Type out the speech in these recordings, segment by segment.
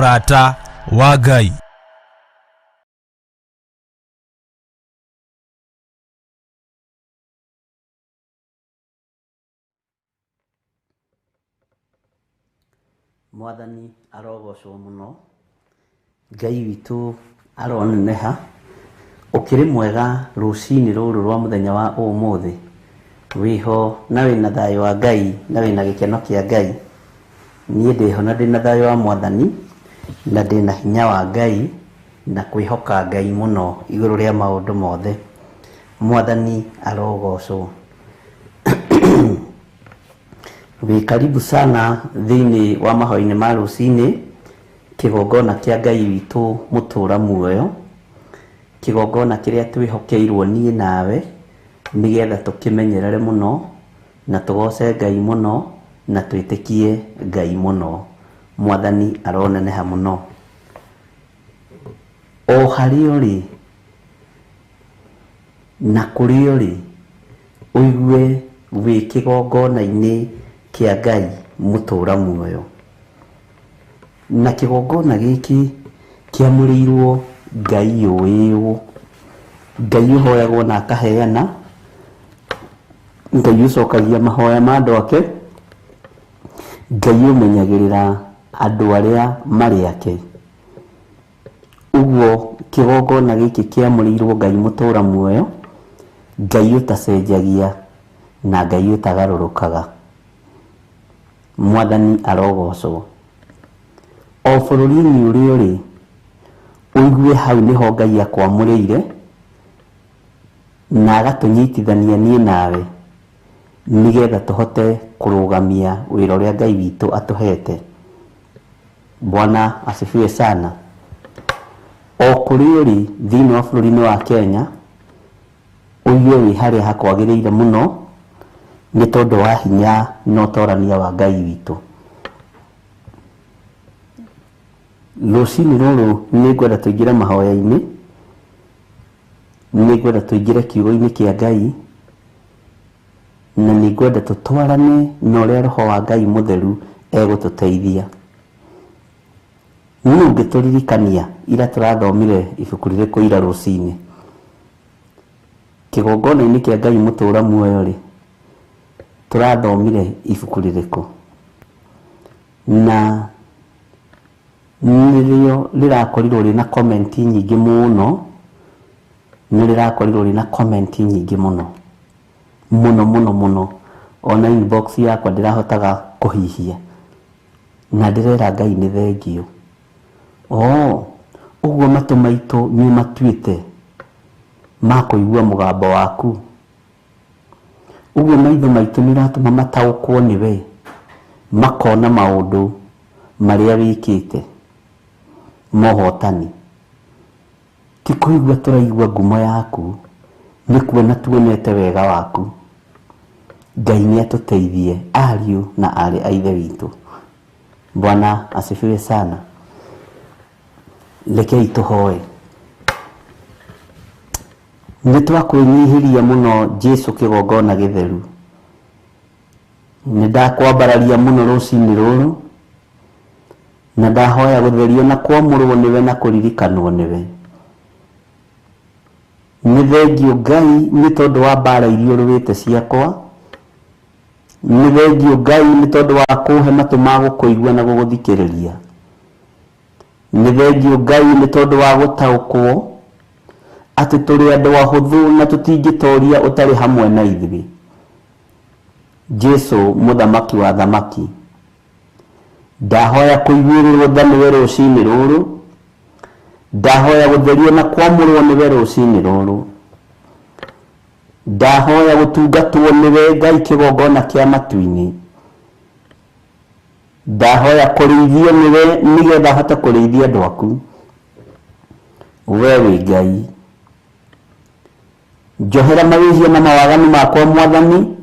Mũrata wa Ngai. Mwathani arogocwo mũno, Ngai witũ aroneneha, ũkĩrĩ mwega rũcinĩ rũrũ rwa mũthenya wa ũmũthĩ, wĩho na wĩna thayũ wa Ngai na wĩna gĩkeno kĩa Ngai. Niĩ ndĩho na ndĩna thayũ wa Mwathani, na ndĩna hinya wa Ngai, na kwĩhoka Ngai mũno igũrũ rĩa maũndũ mothe. Mwathani arogocwo. Wĩ karibu sana thĩinĩ wa mahoya-inĩ ma rũcinĩ, kĩgongona kĩa Ngai witũ mũtũra muoyo, kĩgongona kĩrĩa twĩhokeirwo niĩ nawe, nĩgetha tũkĩmenyerere mũno, na tũgoce Ngai mũno, na twĩtĩkie Ngai mũno. Mwathani aroneneha mũno. O harĩa ũrĩ, na kũrĩa ũrĩ, ũigue wĩ kĩgongona-inĩ kĩa Ngai mũtũra muoyo. Na kĩgongona gĩkĩ kĩamũrĩirwo Ngai ũĩũ, Ngai ũhoyagwo na akaheana, Ngai ũcokagia mahoya ma andũ ake, Ngai ũmenyagĩrĩra andũ arĩa marĩ ake. Ũguo kĩgongona gĩkĩ kĩamũrĩirwo Ngai mũtũra muoyo, Ngai ũtacenjagia na Ngai ũtagarũrũkaga. Mwathani arogocwo. O bũrũri-inĩ ũrĩa ũrĩ, ũigue hau nĩho Ngai akwamũrĩire na agatũnyitithania niĩ nawe nĩgetha tũhote kũrũgamia wĩra ũrĩa Ngai witũ atũhete. Bwana asifiwe sana. O kũrĩa ũrĩ thĩinĩ wa bũrũri-inĩ wa Kenya, ũigue wĩ harĩa hakwagĩrĩire mũno nĩ tondũ wa hinya na ũtorania wa Ngai witũ. Rũcinĩ rũrũ nĩ ngwenda tũingĩre mahoya-inĩ, nĩ ngwenda tũingĩre kiugo-inĩ kĩa Ngai, na nĩ ngwenda tũtwarane na ũrĩa Roho wa Ngai mũtheru egũtũteithia. Nũ ũngĩtũririkania ira tũrathomire ibuku rĩrĩkũ ira rũcinĩ? Kĩgongona-inĩ kĩa Ngai mũtũra muoyo-rĩ, tũrathomire ibuku rĩrĩkũ? Na nĩrĩo rĩrakorirwo rĩna comment nyingĩ mũno, nĩ rĩrakorirwo rĩna comment nyingĩ mũno, mũno mũno mũno, ona inbox yakwa ndĩrahotaga kũhihia, na ndĩrera Ngai nĩ thengiũ. Oo, ũguo matũ maitũ nĩ ũmatuĩte ma kũigua mũgambo waku? Ũguo maitho maitũ nĩ ũratũma mataũkwo nĩwe, makona maũndũ marĩa wĩkĩte ma ũhotani. Ti kũigua tũraigua ngumo yaku, nĩ kuona tuonete wega waku. Ngai nĩ atũteithie ariũ na aarĩ a Ithe witũ. Bwana asifiwe sana. Rekei tũhoe. Nĩ twakwĩnyihĩria mũno Jesu kĩgongona gĩtheru. Nĩ ndakwambararia mũno rũcinĩ rũrũ, na ndahoya gũtherio na kwamũrwo nĩwe na kũririkanwo nĩwe. Nĩ thengiũ Ngai nĩ tondũ wa mbara iria ũrũĩte ciakwa. Nĩ thengiũ Ngai nĩ tondũ wa kũhe matũ ma gũkũigua na gũgũthikĩrĩria. Nĩ thengiũ Ngai nĩ tondũ wa gũtaũkwo atĩ tũrĩ andũ ahũthũ na tũtingĩtoria ũtarĩ hamwe na ithuĩ. Jesu mũthamaki wa athamaki, ndahoya kũiguĩrĩrwo tha nĩwe rũcinĩ rũrũ, ndahoya gũtherio na kwamũrwo nĩwe rũcinĩ rũrũ, ndahoya gũtungatwo nĩwe Ngai kĩgongona kĩa matu-inĩ, ndahoya kũrĩithio nĩwe nĩgetha hote kũrĩithia andũ aku. We wĩ Ngai. Njohera mawĩhia na mawaganu makwa Mwathani,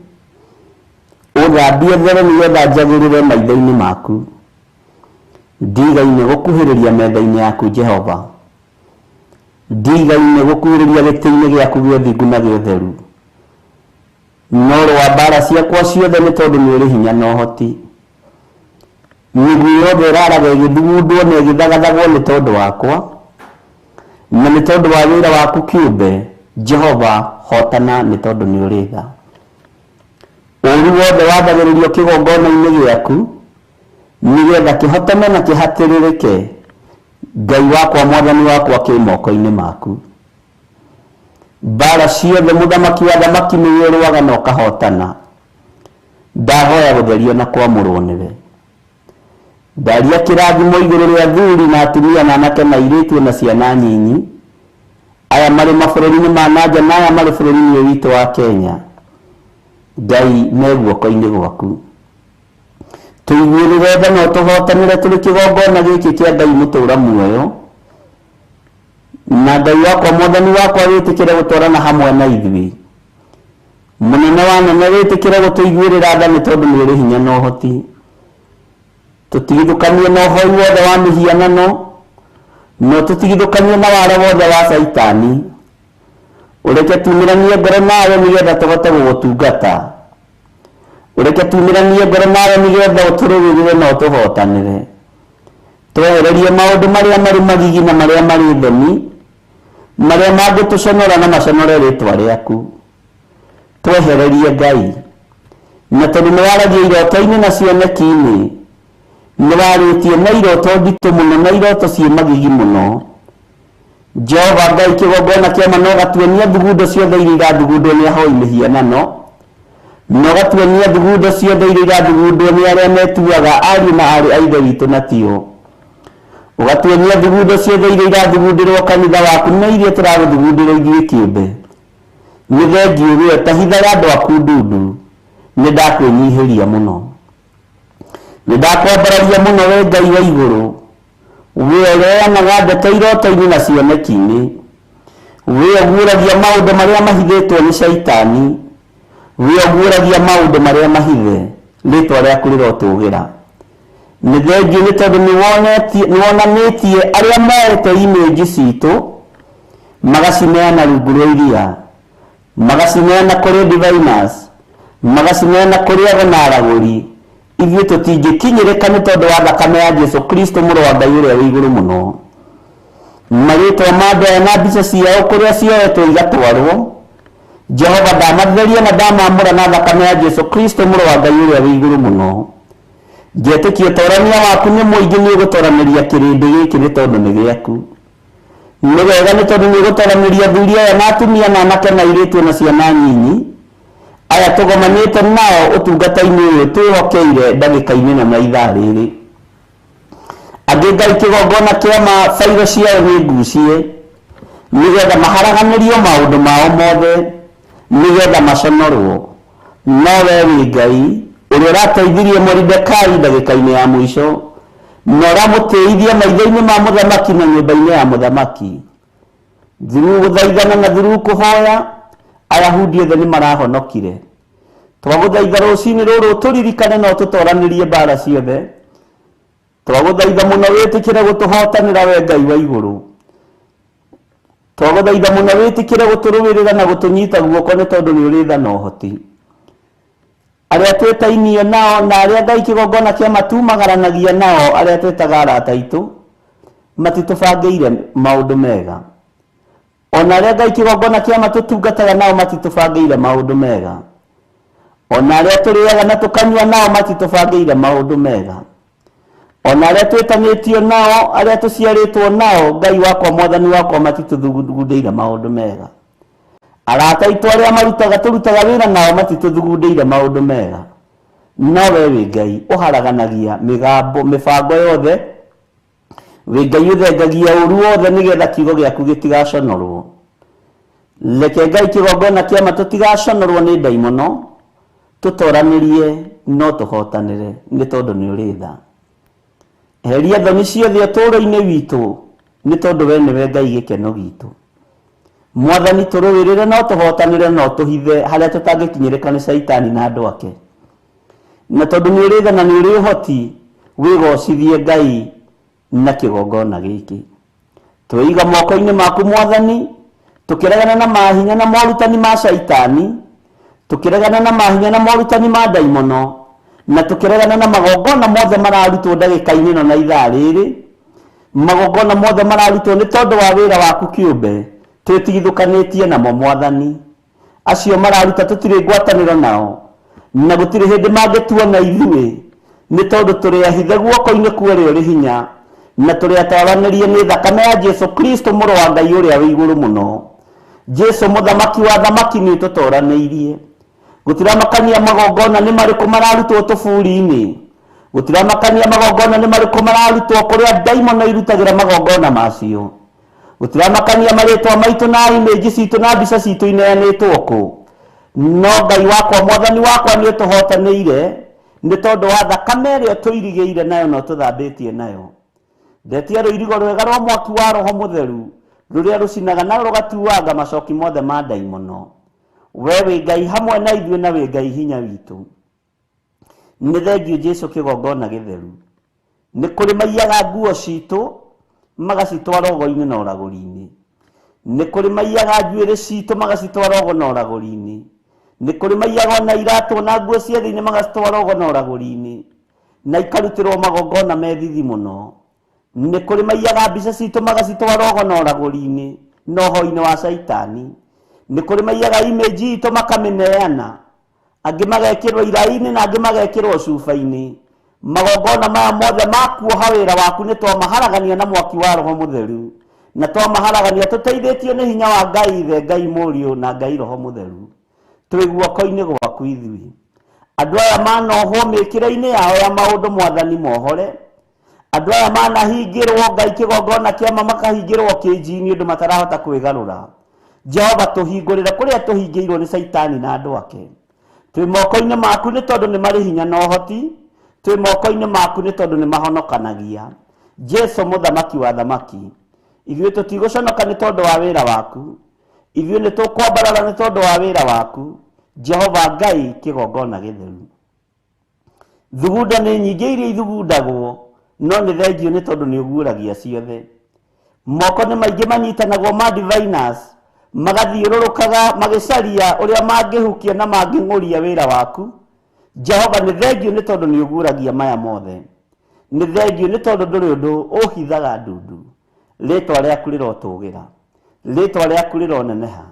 ũthambie there nĩgetha njagĩrĩre maitho-inĩ maku. Ndigaine gũkuhĩrĩria metha-inĩ yaku Jehova. Ndigaine gũkuhĩrĩria gĩtĩ-inĩ gĩaku gĩa ũthingu na gĩa ũtheru. No rũa mbaara ciakwa ciothe nĩ tondũ nĩ ũrĩ hinya na ũhoti. Mĩguĩ yothe ĩraraga ĩgĩthugundwo na ĩgĩthagathagwo nĩ tondũ wakwa, na nĩ tondũ wa wĩra waku kĩũmbe. Jehova, hotana nĩ tondũ nĩ ũrĩ tha. Ũũru wothe wathagĩrĩrio kĩgongona-inĩ gĩaku, nĩgetha kĩhotome na kĩhatĩrĩrĩke. Ngai wakwa, Mwathani wakwa, kĩ moko-inĩ maku. Mbara ciothe, Mũthamaki wa athamaki, nĩwe ũrũaga na ũkahotana. Ndahoya gũtherio na kwamũrwo nĩwe. Ndaria kĩrathimo igũrũ rĩa athuri na atumia na anake na airĩtu na ciana nyinyi, aya marĩ mabũrũri-inĩ ma na nja na aya marĩ bũrũri-inĩ ũyũ witũ wa Kenya. Ngai, me guoko-inĩ gwaku. Tũiguĩrĩre tha na ũtũhotanĩre tũrĩ kĩgongona gĩkĩ kĩa Ngai mũtũũra muoyo. Na Ngai wakwa, Mwathani wakwa, wĩtĩkĩre gũtwarana hamwe na ithuĩ. Mũnene wa nene, wĩtĩkĩre gũtũiguĩrĩra tha nĩ tondũ nĩ ũrĩ hinya na ũhoti. Tũtigithũkanie na ũhoi wothe wa mĩhianano, na ũtũtigithũkanie na wara wothe wa Caitani. Ũreke tumĩranie ngoro nawe nĩgetha tũhote gũgũtungata. Ũreke tumĩranie ngoro nawe nĩgetha ũtũrũĩrĩre na ũtũhotanĩre. Twehererie maũndũ marĩa marĩ magigi na marĩa marĩ thoni, marĩa mangĩtũconora na maconore rĩtwa rĩaku. Twehererie Ngai. Na tondũ nĩ waragia iroto-inĩ na cioneki-inĩ, nĩ warĩtie na iroto nditũ mũno na iroto ciĩ magigi mũno. Jehova Ngai, kĩgongona kĩa ma, no gatuonia thugundo ciothe iria irathugundwo nĩ ahoi mĩhianano, no gatuonia thugundo ciothe iria irathugundwo nĩ arĩa metuaga ariũ na aarĩ a Ithe witũ na tio. Ũgatuonia thugundo ciothe iria irathugundĩrwo kanitha waku na iria tũragũthugundĩra ithuĩ kĩũmbe. Nĩ thengiũ wee, ta hithaga andũ aku ndundu, nĩ ndakwĩnyihĩria mũno. Nĩ ndakwambararia mũno we Ngai wa igũrũ, we ũreanaga ndeto iroto-inĩ na cioneki-inĩ, we ũguũragia maũndũ marĩa mahithĩtwo nĩ Caitani, we ũguũragia maũndũ marĩa mahithe, rĩtwa rĩaku rĩrotũgĩra. Nĩ thengiũ nĩ tondũ nĩ wonanĩtie arĩa moete image citũ magacineana rungu rwa iria, magacineana kũrĩ diviners, magacineana kũrĩ ago na aragũri. Ithuĩ tũtingĩkinyĩrĩka nĩ tondũ wa thakame ya Jesu Kristo, mũrũ wa Ngai ũrĩa wĩ igũrũ mũno. Marĩtwa ma andũ aya na mbica ciao kũrĩa cioetwo igatwarwo, Jehova, ndamatheria na ndamamũra na thakame ya Jesu Kristo, mũrũ wa Ngai ũrĩa wĩ igũrũ mũno. Ngetĩkia ũtorania waku nĩ mũingĩ, nĩ ũgũtoranĩria kĩrĩndĩ gĩkĩ nĩ tondũ nĩ gĩaku. Nĩ wega nĩ tondũ nĩ ũgũtoranĩria athuri aya na atumia na anake na airĩtu na ciana nyinyi, aya tũgomanĩte nao ũtungata-inĩ ũyũ twĩhokeire ndagĩka-inĩ ĩno na ithaa rĩrĩ. Angĩ Ngai, kĩgongona kĩa ma, bairo ciao nĩ ngucie nĩgetha maharaganĩrio maũndũ mao mothe, nĩgetha maconorwo. No we wĩ Ngai ũrĩa ũrateithirie Moridekai ndagĩka-inĩ ya mũico, na ũramũtĩithia maitho-inĩ ma mũthamaki na nyũmba-inĩ ya mũthamaki. Through gũthaithana na through kũhoya, Ayahudi othe nĩ marahonokire. Twagũthaitha rũcinĩ rũrũ ũtũririkane na ũtũtoranĩrie mbara ciothe. Twagũthaitha mũno wĩtĩkĩre gũtũhotanĩra we Ngai wa igũrũ. Twagũthaitha mũno wĩtĩkĩre gũtũrũĩrĩra na gũtũnyita guoko nĩ tondũ nĩ ũrĩ tha na ũhoti. Arĩa twĩtainie nao na arĩa Ngai kĩgongona kĩa matumagaranagia nao, arĩa twĩtaga arata aitũ, matitũbangĩire maũndũ mega. Ona arĩa Ngai kĩgongona kĩa matũtungataga nao matitũbangĩire maũndũ mega. Ona arĩa tũrĩaga na tũkanyua nao matitũbangĩire maũndũ mega. Ona arĩa twĩtanĩtio nao, arĩa tũciarĩtwo nao, Ngai wakwa, Mwathani wakwa, matitũthugundĩire maũndũ mega. Arata aitũ arĩa marutaga tũrutaga wĩra nao matitũthugundĩire maũndũ mega. No we wĩ Ngai ũharaganagia mĩgambo mĩbango yothe, wĩ Ngai ũthengagia ũru wothe nĩgetha kiugo gĩaku gĩtigaconorwo. Reke Ngai kĩgongona kĩa ma tũtigaconorwo nĩ ndaimono, tũtoranĩrie no tũhotanĩre nĩ tondũ nĩ ũrĩ tha. Eheria thoni ciothe ũtũũro-inĩ witũ nĩ tondũ we nĩwe Ngai gĩkeno gitũ. Mwathani, tũrũĩrĩre no tũhotanĩre no tũhithe harĩa tũtangĩkinyĩrĩka nĩ Caitani na andũ ake. Na tondũ nĩ ũrĩ tha na nĩ ũrĩ ũhoti, wĩgocithie Ngai na kĩgongona gĩkĩ. Twĩiga moko-inĩ maku Mwathani, tũkĩregana na mahinya na morutani ma Caitani, tũkĩregana na mahinya na morutani ma ndaimono. Na tũkĩregana na magongona mothe mararutwo ndagĩka-inĩ ĩno na ithaa rĩrĩ, magongona mothe mararutwo nĩ tondũ wa wĩra waku kĩũmbe, twĩtigithũkanĩtie namo Mwathani. Acio mararuta tũtirĩ ngwatanĩro nao, na gũtirĩ hĩndĩ mangĩtuona ithuĩ, nĩ tondũ tũrĩ ahithe guoko-inĩ kwa ũrĩa ũrĩ hinya, na tũrĩ ataranĩrie nĩ thakame ya Jesu Kristo mũrũ wa Ngai ũrĩa wĩ igũrũ mũno. Jesu mũthamaki wa thamaki nĩ ũtũtoranĩirie. Gũtiramakania magongona nĩ marĩkũ mararutwo tũburi-inĩ, gũtiramakania magongona nĩ marĩkũ mararutwo kũrĩa ndaimono irutagĩra magongona macio, gũtiramakania marĩtwa maitũ na imĩnji citũ na mbica citũ ineanĩtwo kũ, no Ngai wakwa Mwathani wakwa nĩ ũtũhotanĩire nĩ tondũ wa thakame ĩrĩa tũirigĩire nayo na ũtũthambĩtie nayo. Ndetia rũirigo rwega rwa mwaki wa Roho Mũtheru rũrĩa rũcinaga na rũgatuanga macoki mothe ma ndaimono. We wĩ Ngai hamwe na ithuĩ na wĩ Ngai hinya witũ. Nĩ thengiũ Jesu kĩgongona gĩtheru. Nĩ kũrĩ maiyaga nguo citũ magacitwara ũgo-inĩ na ũragũri-inĩ. Nĩ kũrĩ maiyaga njuĩrĩ citũ magacitwara ũgo na ũragũri-inĩ. Nĩ kũrĩ maiyaga ona iratũ na nguo cia thĩinĩ magacitwara ũgo na ũragũri-inĩ, na ikarutĩrwo magongona me thithi mũno. Nĩ kũrĩ maiyaga mbica citũ magacitwara ũgo na ũragũri-inĩ na ũhoi-inĩ wa caitani. Nĩ kũrĩ maiyaga image itũ makamĩneana, angĩ magekĩrwo iraĩ-inĩ na angĩ magekĩrwo cuba-inĩ. Magongona maya mothe ma kuoha wĩra waku nĩ twamaharagania na mwaki wa Roho Mũtheru, na twamaharagania tũteithĩtio nĩ hinya wa Ngai Ithe, Ngai Mũriũ na Ngai Roho Mũtheru. Twĩ guoko-inĩ gwaku ithuĩ. Andũ aya manohwo mĩkĩre-inĩ yao ya maũndũ Mwathani mohore. Andũ aya manahingĩrwo Ngai kĩgongona kĩama makahingĩrwo kĩnji-inĩ ũndũ matarahota kwĩgarũra. Jehova tũhingũrĩre kũrĩa tũhingĩirwo nĩ Caitani na andũ ake. Twĩ moko-inĩ maku nĩ tondũ nĩ marĩ hinya na ũhoti, twĩ moko-inĩ maku nĩ tondũ nĩ mahonokanagia. Jesu mũthamaki wa thamaki, ithuĩ tũtigũconoka nĩ tondũ wa wĩra waku, ithuĩ nĩ tũkwambarara nĩ tondũ wa wĩra waku. Jehova Ngai kĩgongona gĩtheru. Thugunda nĩ nyingĩ iria ithugundagwo, no nĩ thengiũ nĩ tondũ nĩ ũguũragia ciothe. Moko nĩ maingĩ manyitanagwo ma diviners, magathiũrũrũkaga magĩcaria ũrĩa mangĩhukia na mangĩng'ũria wĩra waku. Jehova nĩ thengiũ nĩ tondũ nĩ ũguũragia maya mothe. Nĩ thengiũ nĩ tondũ ndũrĩ ũndũ ũhithaga ndundu. Rĩtwa rĩaku rĩrotũgĩra, rĩtwa rĩaku rĩroneneha.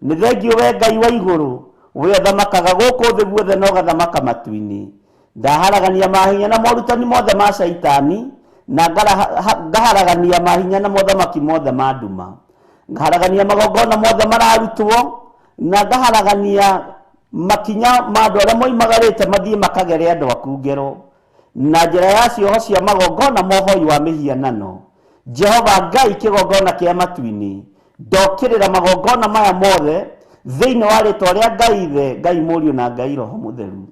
Nĩ thengiũ we Ngai wa igũrũ, we ũthamakaga gũkũ thĩ guothe na ũgathamaka matu-inĩ. Ndaharagania mahinya na morutani mothe ma caitani, na ngaharagania mahinya na mothamaki mothe ma nduma. Ngaharagania magongona mothe mararutwo, na ngaharagania makinya ma andũ arĩa moimagarĩte mathiĩ makagere andũ aku ngero na njĩra ya cioho cia magongona ma ũhoi wa mĩhianano. Jehova Ngai kĩgongona kĩa matu-inĩ, ndokĩrĩra magongona maya mothe thĩinĩ wa rĩtwa rĩa Ngai Ithe, Ngai Mũriũ na Ngai Roho Mũtheru.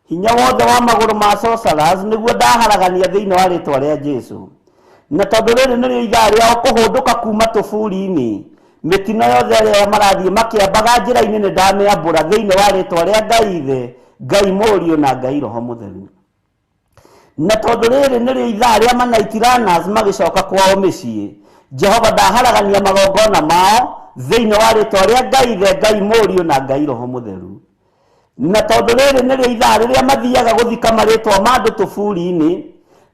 Hinya wothe wa magũrũ ma sorcerers nĩguo ndaharagania thĩinĩ wa rĩtwa rĩa Jesu. Na tondũ rĩrĩ nĩrĩo ithaa rĩao kũhũndũka kuma tũburi-inĩ, mĩtino yothe ĩrĩa marathiĩ makĩambaga njĩra-inĩ nĩ ndamĩambũra thĩinĩ wa rĩtwa rĩa Ngai Ithe, Ngai Mũriũ na Ngai Roho Mũtheru. Na tondũ rĩrĩ nĩrĩo ithaa rĩa manaitiranners magĩcoka kwao mĩciĩ, Jehova ndaharagania magongona mao thĩinĩ wa rĩtwa rĩa Ngai Ithe, Ngai Mũriũ na Ngai Roho Mũtheru. Na tondũ rĩrĩ nĩrĩo ithaa rĩrĩa mathiaga gũthika marĩtwa ma andũ tũburi-inĩ,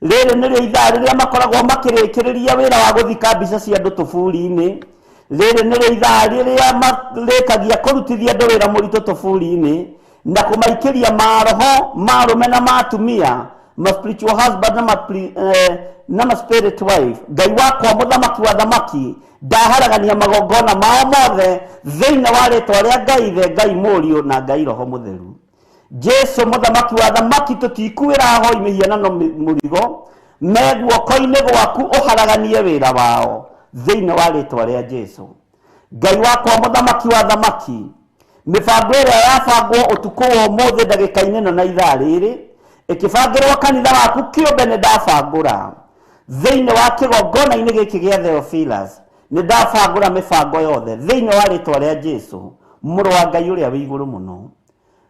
rĩrĩ nĩrĩo ithaa rĩrĩa makoragwo makĩrĩkĩrĩria wĩra wa gũthika mbica cia andũ tũburi-inĩ, rĩrĩ nĩrĩo ithaa rĩrĩa marĩkagia kũrutithia andũ wĩra mũritũ tũburi-inĩ na kũmaikĩria maroho ma arũme na ma atumia, ma spiritual husband na ma spirit wife. Ngai wakwa mũthamaki wa thamaki, ndaharagania magongona mao mothe thĩinĩ wa rĩtwa rĩa Ngai Ithe, Ngai Mũriũ na Ngai Roho Mũtheru. Jesu mũthamaki wa thamaki, tũtikuĩra ahoi mĩhianano mũrigo, me guoko-inĩ gwaku ũharaganie wĩra wao thĩinĩ wa rĩtwa rĩa Jesu. Ngai wakwa mũthamaki wa thamaki, mĩbango ĩrĩa yabangwo ũtukũ wa ũmũthĩ ndagĩka-inĩ ĩno na ithaa rĩrĩ ĩkĩbangĩrwo kanitha waku kĩũmbe nĩ ndabangũra thĩinĩ wa kĩgongona-inĩ gĩkĩ gĩa Theophilus, nĩ ndabangũra mĩbango yothe thĩinĩ wa rĩtwa rĩa Jesu mũrũ wa Ngai ũrĩa wĩ igũrũ mũno.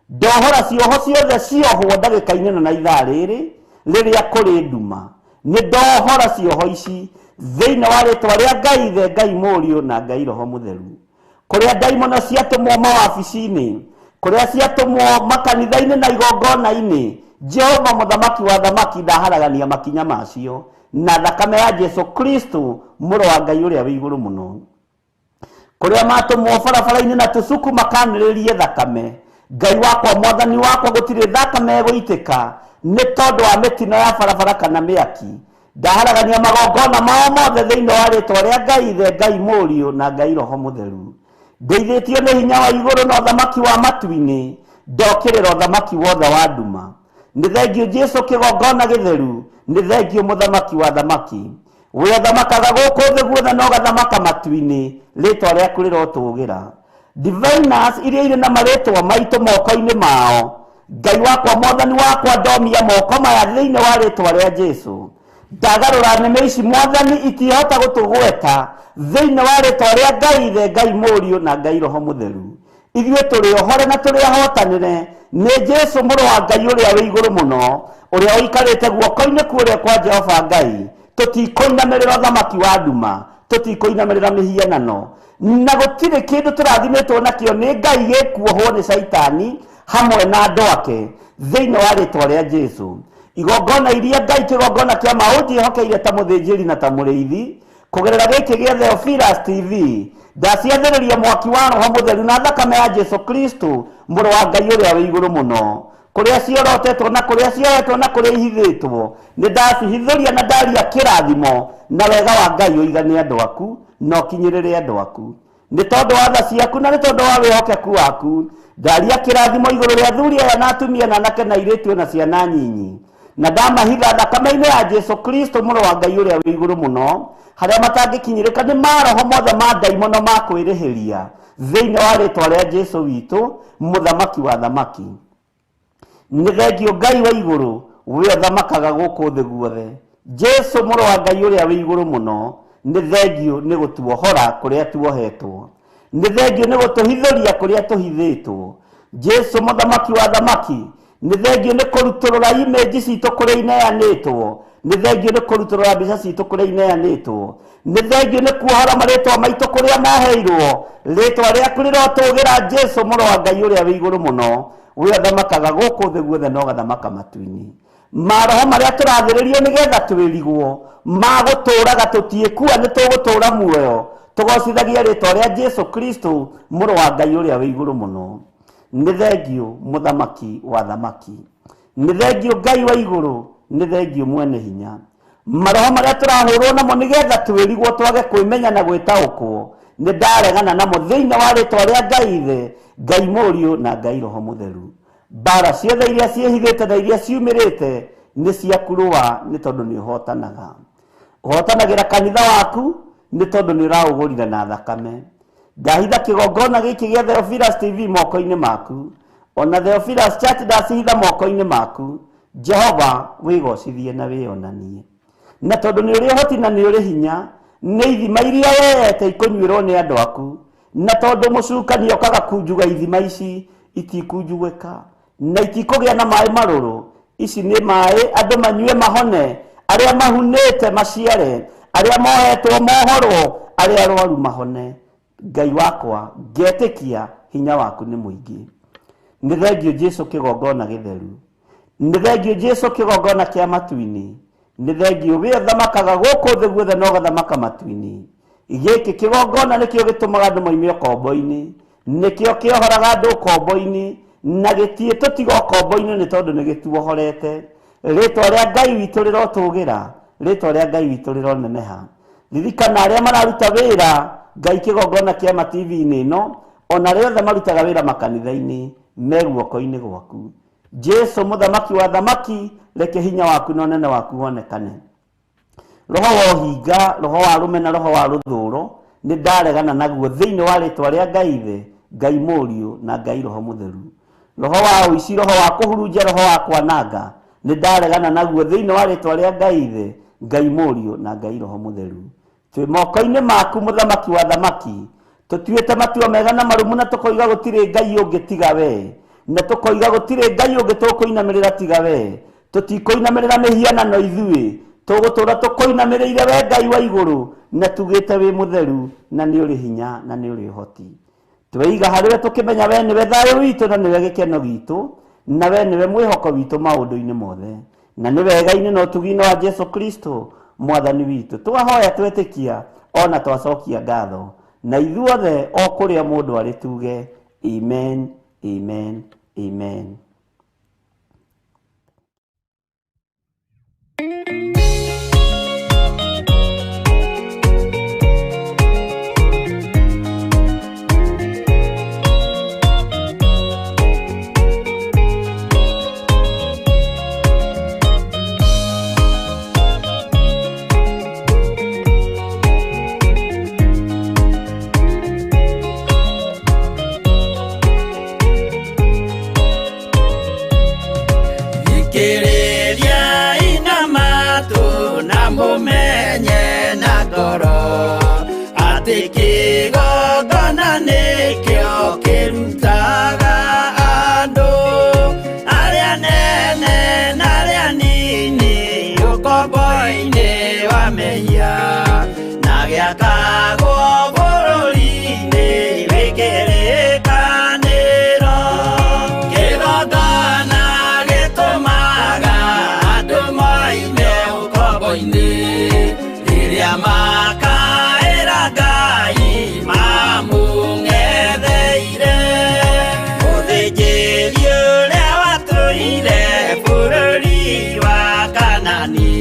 Ndohora cioho ciothe ciohwo ndagĩka-inĩ ĩno na ithaa rĩrĩ rĩrĩa kũrĩ nduma, nĩ ndohora cioho ici thĩinĩ wa rĩtwa rĩa Ngai Ithe, Ngai Mũriũ na Ngai Roho Mũtheru. Kũrĩa ndaimono ciatũmwo mawabici-inĩ, kũrĩa ciatũmwo makanitha-inĩ na igongona-inĩ, Jehova mũthamaki wa thamaki ndaharagania makinya macio na thakame ya Jesu Kristo mũrũ wa Ngai ũrĩa wĩ igũrũ mũno. Kũrĩa matũmwo barabara-inĩ na tũcuku makanĩrĩrie thakame, Ngai wakwa mwathani wakwa gũtirĩ thakame ĩgũitĩka nĩ tondũ wa mĩtino ya barabara kana mĩaki. Ndaharagania magongona mao mothe thĩinĩ wa rĩtwa rĩa Ngai Ithe, Ngai Mũriũ na Ngai Roho Mũtheru. Ndeithĩtio nĩ hinya wa igũrũ na ũthamaki wa matu-inĩ, ndokĩrĩra ũthamaki wothe wa nduma. Nĩ thengio Jesu kĩgongona gĩtheru, nĩ thengio mũthamaki wa thamaki. We ũthamakaga gũkũ thĩ guothe na ũgathamaka matu-inĩ, rĩtwa rĩaku rĩrotũgĩra. Diviners iria irĩ na marĩtwa maitũ moko-inĩ mao, Ngai wakwa mwathani wakwa ndomia moko maya thĩinĩ wa rĩtwa rĩa Jesu. Ndagarũra nĩmĩ ici mwathani itihota gũtũgweta thĩinĩ wa rĩtwa rĩa Ngai Ithe, Ngai Mũriũ na Ngai Roho Mũtheru. Ithuĩ tũrĩ ohore na tũrĩ ahotanĩre nĩ Jesu mũrũ wa Ngai ũrĩa wĩ igũrũ mũno, ũrĩa ũikarĩte guoko-inĩ kũrĩa kwa Jehova Ngai. Tũtikũinamĩrĩra ũthamaki wa nduma, tũtikũinamĩrĩra mĩhianano, na gũtirĩ kĩndũ tũrathimĩtwo nakĩo nĩ Ngai gĩkuohwo nĩ Caitani hamwe na andũ ake thĩinĩ wa rĩtwa rĩa Jesu. Igongona iria Ngai kĩgongona kĩa ma ũnjĩhokeire ta mũthĩnjĩri na ta mũrĩithi kũgerera gĩkĩ gĩa Theophilus TV, ndaciathĩrĩria mwaki wa Roho Mũtheru na thakame ya Jesu Kristo mũrũ wa Ngai ũrĩa wĩ igũrũ mũno. Kũrĩa ciorotetwo na kũrĩa cioetwo na kũrĩa ihithĩtwo, nĩ ndacihithũria na ndaria kĩrathimo na wega wa Ngai ũigane andũ aku na ũkinyĩrĩre andũ aku. Nĩ tondũ wa tha ciaku na nĩ tondũ wa wĩhokeku waku, ndaria kĩrathimo igũrũ rĩa athuri aya na atumia na anake na airĩtu na ciana nyinyi, na ndamahitha thakame-inĩ ya Jesu Kristo mũrũ wa Ngai ũrĩa wĩ igũrũ mũno, harĩa matangĩkinyĩrĩka nĩ maroho mothe ma ndaimono ma kwĩrĩhĩria thĩinĩ wa rĩtwa rĩa Jesu witũ mũthamaki wa thamaki. Nĩ thengio Ngai wa igũrũ we ũthamakaga gũkũ thĩ guothe, Jesu mũrũ wa Ngai ũrĩa wĩ igũrũ mũno, nĩ thengio nĩ gũtuohora kũrĩa tuohetwo, nĩ thengio nĩ gũtũhithũria kũrĩa tũhithĩtwo. Jesu mũthamaki wa thamaki, nĩ thengio nĩ kũrutũrũra image citũ kũrĩa ineanĩtwo, nĩ thengio nĩ kũrutũrũra mbica citũ kũrĩa ineanĩtwo, nĩ thengio nĩ kuohora marĩtwa maitũ kũrĩa moheirwo. Rĩtwa rĩaku rĩrotũgĩra Jesu mũrũ wa Ngai ũrĩa wĩ igũrũ mũno, we ũthamakaga gũkũ thĩ guothe na ũgathamaka matu-inĩ. Maroho marĩa tũrathĩrĩrio nĩgetha twĩrigwo magũtũraga tũtiĩkua nĩ tũgũtũra muoyo, tũgocithagia rĩtwa rĩa Jesu Kristo mũrũ wa Ngai ũrĩa wĩ igũrũ mũno. Nĩ thengio mũthamaki wa thamaki, nĩ thengio Ngai wa igũrũ, nĩ thengio mwene hinya. Maroho marĩa tũrahũrwo namo nĩgetha twĩrigwo twage kwĩmenya na gwĩtaũkwo, nĩ ndaregana namo thĩinĩ wa rĩtwa rĩa Ngai Ithe, Ngai Mũriũ na Ngai Roho Mũtheru. Mbara ciothe iria ciĩhithĩte na iria ciumĩrĩte nĩ ciaku rũa, nĩ tondũ nĩ ũhotanaga. Ũhotanagĩra kanitha waku nĩ tondũ nĩ ũraũgũrire na thakame. Ndahitha kĩgongona gĩkĩ gĩa Theophilus TV moko-inĩ maku, ona Theophilus Church ndacihitha moko-inĩ maku. Jehova wĩgocithie na wĩonanie, na tondũ nĩ ũrĩ ũhoti na nĩ ũrĩ hinya, nĩ ithima iria weyete ikũnyuĩrwo nĩ andũ aku, na tondũ mũcukani okaga kunjuga ithima ici itikunjugĩka na itikũgĩa na maĩ marũrũ. Ici nĩ maĩ andũ manyue mahone, arĩa mahunĩte maciare, arĩa mohetwo mohorwo, arĩa arwaru mahone. Ngai wakwa ngetĩkia hinya waku nĩ mũingĩ. Nĩ thengio Jesu kĩgongona gĩtheru, nĩ thengio Jesu kĩgongona kĩa matu-inĩ, nĩ thengio we ũthamakaga gũkũ thĩ guothe na ũgathamaka matu-inĩ. Gĩkĩ kĩgongona nĩkĩo gĩtũmaga andũ moime ũkombo-inĩ, nĩkĩo kĩohoraga andũ ũkombo-inĩ, na gĩtiĩ tũtiga ũkombo-inĩ nĩ tondũ nĩ gĩtuohorete. Rĩtwa rĩa Ngai witũ rĩrotũgĩra, rĩtwa rĩa Ngai witũ rĩroneneha. Ririkana arĩa mararuta wĩra Ngai kĩgongona kĩa ma TV-inĩ ĩno, ona arĩa othe marutaga wĩra makanitha-inĩ, me guoko-inĩ gwaku. Jesu mũthamaki wa thamaki, reke hinya waku na ũnene waku wonekane. Roho wa ũhinga, roho wa rũme na roho wa rũthũro, nĩ ndaregana naguo thĩinĩ wa rĩtwa rĩa Ngai Ithe, Ngai Mũriũ na Ngai Roho Mũtheru. Roho wa ũici, roho wa kũhurunja, roho wa kwananga, nĩ ndaregana naguo thĩinĩ wa rĩtwa rĩa Ngai Ithe, Ngai Mũriũ na Ngai Roho Mũtheru. Twĩ moko-inĩ maku mũthamaki wa thamaki, tũtuĩte matua mega na marũmu na tũkoiga gũtirĩ Ngai ũngĩ tiga we, na tũkoiga gũtirĩ Ngai ũngĩ tũkũinamĩrĩra tiga we. Tũtikũinamĩrĩra mĩhianano ithuĩ, tũgũtũra tũkũinamĩrĩire we Ngai wa igũrũ, na tugĩte wĩ mũtheru na nĩ ũrĩ hinya na nĩ ũrĩ ũhoti. Tweiga harĩ we tũkĩmenya we nĩwe thayũ witũ na nĩwe gĩkeno gitũ, Na we nĩwe mwĩhoko witũ maũndũ-inĩ mothe, na nĩ wega-inĩ na ũtugi-inĩ wa Jesu Kristo mwathani witũ. Twahoya twetĩkia ona twacokia ngatho, na ithuothe o kũrĩa mũndũ arĩ tuge amen, amen, amen. Thikĩrĩria inamatu na mũmenye na ngoro atĩ kĩgongona nĩkĩo kĩrutaga andũ arĩa nene na arĩa nini ũkombo-inĩ wa mehia na gĩakagwo bũrũri-inĩ wĩ kĩrĩkanĩro. Kĩgongona gĩtũmaga andũ moime ũkombo-inĩ rĩrĩa makaĩra Ngai mamũng'etheire. Mũthĩnjĩri ũrĩa watũire bũrũri wa Kanani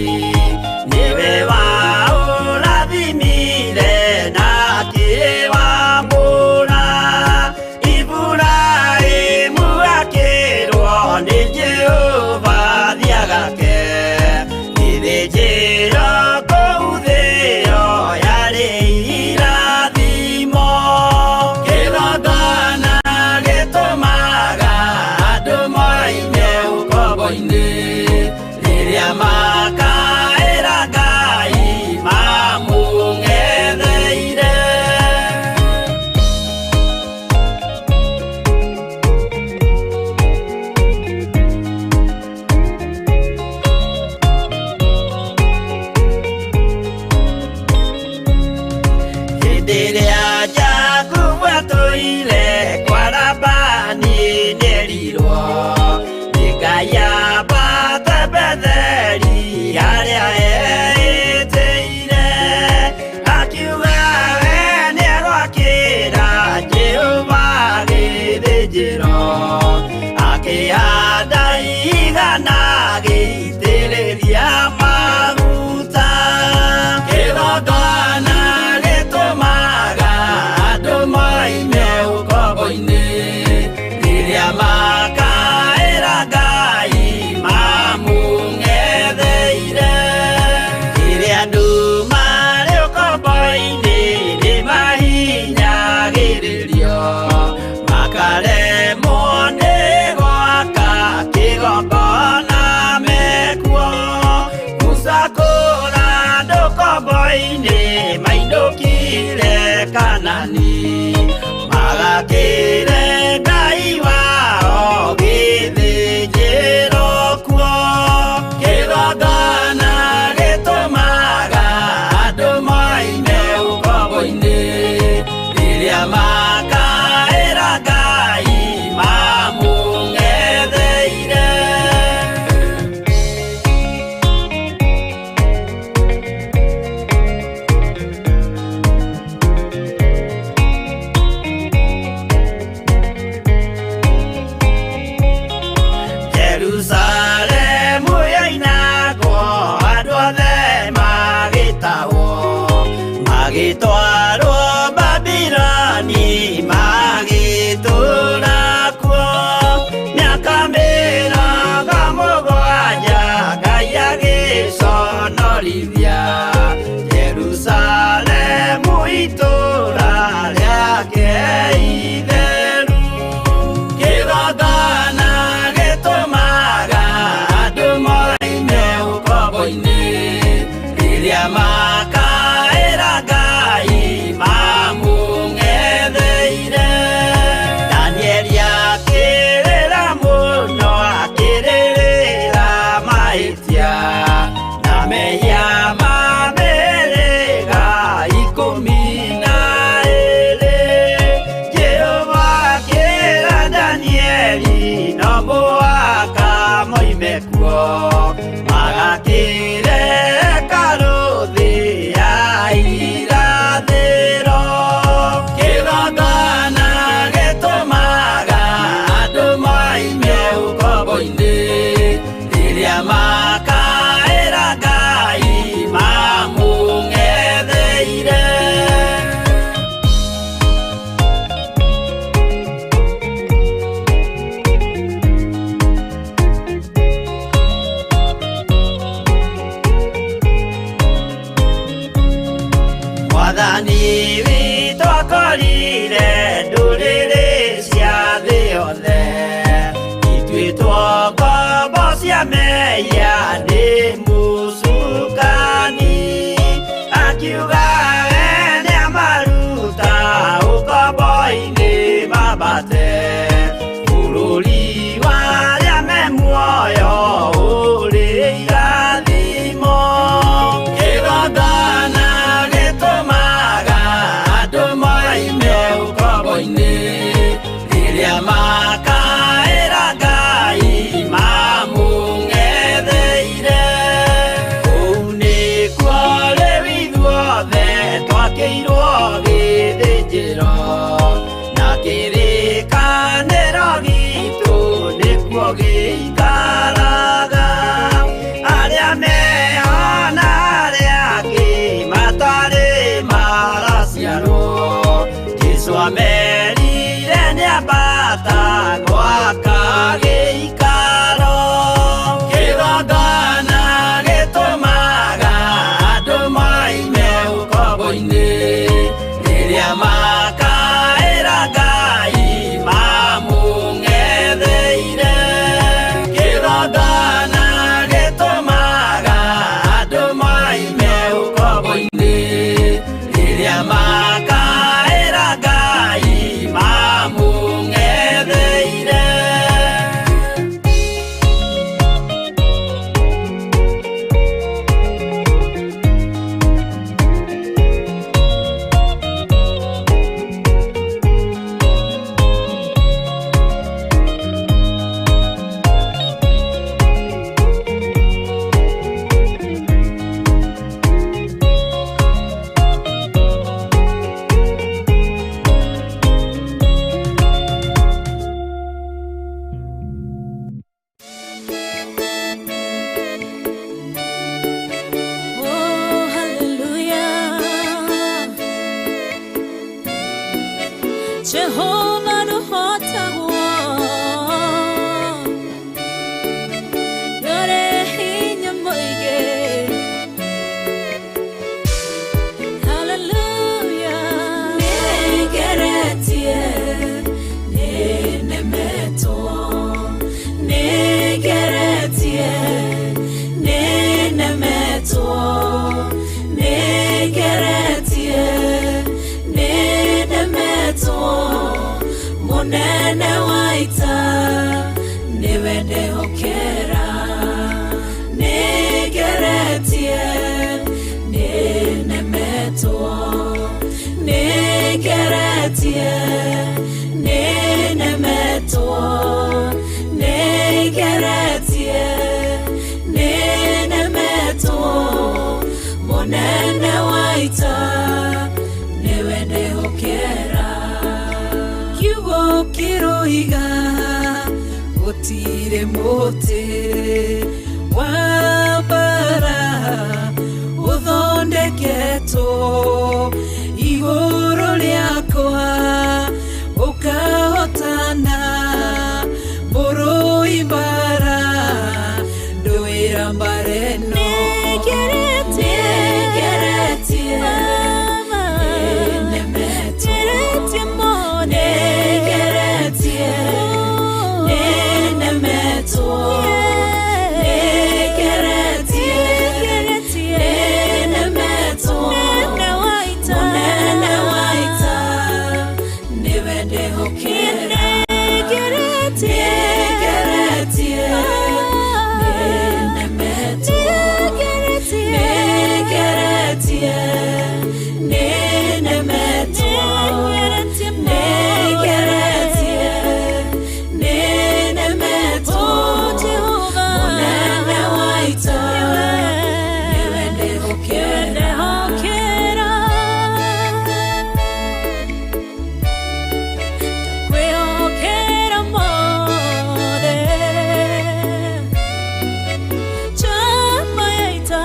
nĩwe waũrathimire na akĩwamũra. Iburahĩmu akĩrwo nĩ Jehova thiagake gĩthĩnjĩro kũu thĩo yarĩ irathimo. Kĩgongona gĩtũmaga andũ moime ũkombo-inĩ rĩrĩa makaĩra Ngai mamũng'etheire. Hĩndĩ ĩrĩa Jakubu atũire kwa Labani nĩerirwo nĩ Ngai ambate Betheli harĩa eĩtĩire. Akiuga we nĩegwakĩra Jehova gĩthĩnjĩro, akĩhanda igana agĩitĩrĩria maguta. Kĩgongona gĩtũmaga andũ moime ũkombo-inĩ rĩrĩa makaĩra Ngai mamũng'etheire. Rĩrĩa andũ marĩ ũkombo-inĩ nĩmahinyagĩrĩrio, makaremwo nĩ gwaka kĩgongona mekuo. Musa kũra andũ ũkombo-inĩ mainũkire Kanani, magakĩre Ngai wao gĩthĩnjĩro kuo. Kĩgongona gĩtũmaga andũ moime ũkombo-inĩ rĩrĩa makaĩra Ngai mamũng'etheire. Jerusalemu yoinagwo andũ othe magĩtahwo, magĩtwarwo Babiloni magĩtũũra kuo. Mĩaka mĩrongo mũgwanja Ngai agĩconorithia Jerusalemu itũũra rĩake itheru. Kĩgongona gĩtũmaga andũ moime ũkombo-inĩ rĩrĩa makaĩra Ngai Mwathani witũ akorire ndũrĩrĩ cia thĩ yothe ituĩtwo ngombo cia mehia nĩ mũcukani akiuga we nĩamaruta ũkombo-inĩ mambate bũrũri wa arĩa me muoyo ũrĩ irathimo kĩgongona gĩtũmaga andũ moime ũkombo-inĩ rĩrĩa makaĩra Ngai mamũng'etheire kũu nĩkuo rĩu ithuothe twakĩirwo gĩthĩnjĩro na kĩrĩkanĩro gitũ nĩkuo gĩikaraga arĩa meho na arĩa angĩ matarĩ maraciarwo Jesũ amerire nĩambata gwaka gĩikaro kĩgongona gĩtũmaga andũ moime ũkombo-inĩ rĩrĩa makaĩra Ngai mamũng'etheire kĩgongona gĩtũmaga andũ moime ũkombo-inĩ rĩrĩa makaĩra Ngai mamũng'etheire. Oh, hallelujah. Jehovah nũhotagwo. Ndũrĩ hinya mũingĩ. Hallelujah. Nĩngeretie, nĩnemetwo. Nĩngeretie, nĩnemetwo. Nĩngeretie, nĩnemetwo. Mũnene wa ita nĩwe ndehokera. Nĩngeretie, nĩnemetwo. Nĩngeretie, nĩnemetwo. Nĩngeretie, nĩnemetwo. Mũnene wa ita nĩwe ndehokera. Kiugo kĩroiga gũtirĩ mũtĩ wa mbara ũthondeketwo igũrũ rĩakwa ũkahotana mũrũi mbara ndũĩra mbara ĩno. Nĩngeretie, nĩnemetwo. Nĩngeretie, nĩnemetwo. Nĩngeretie, nĩnemetwo. Mũnene wa ita nĩwe ndehokera. Nĩngeretie, nĩnemetwo. Nĩngeretie, nĩnemetwo. Nĩngeretie, nĩnemetwo. Mũnene wa ita nĩwe ndehokera. Kwĩhokera mothe njamba ya ita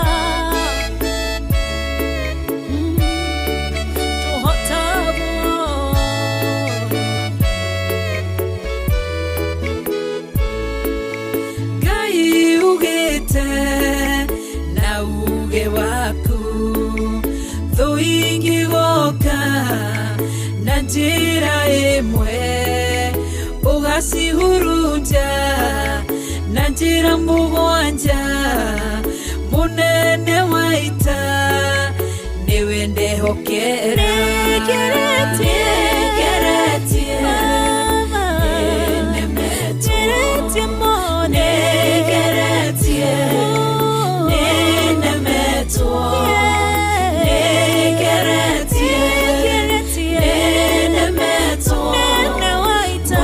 tũhotagwo. Ngai ugĩte na uge waku thũ ingĩgoka. Njĩra ĩmwe ũgacihurunja na njĩra mũgwanja mũnene wa ita nĩwe ndehokera. Nĩngeretie nĩnemetwo, nĩngeretie nĩnemetwo, nĩngeretie nĩnemetwo, mũnene wa ita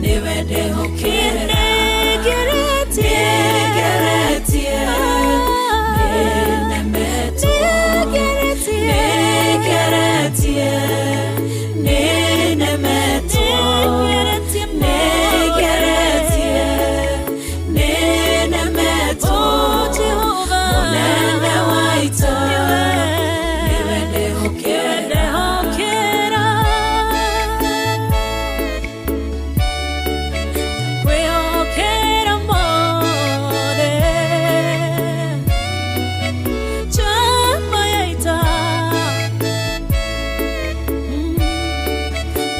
nĩwe ndehokera. Nĩngeretie nĩnemetwo, nĩngeretie nĩnemetwo, nĩngeretie nĩnemetwo, mũnene wa ita nĩwe ndehokera. Kwĩhokera mothe njamba ya ita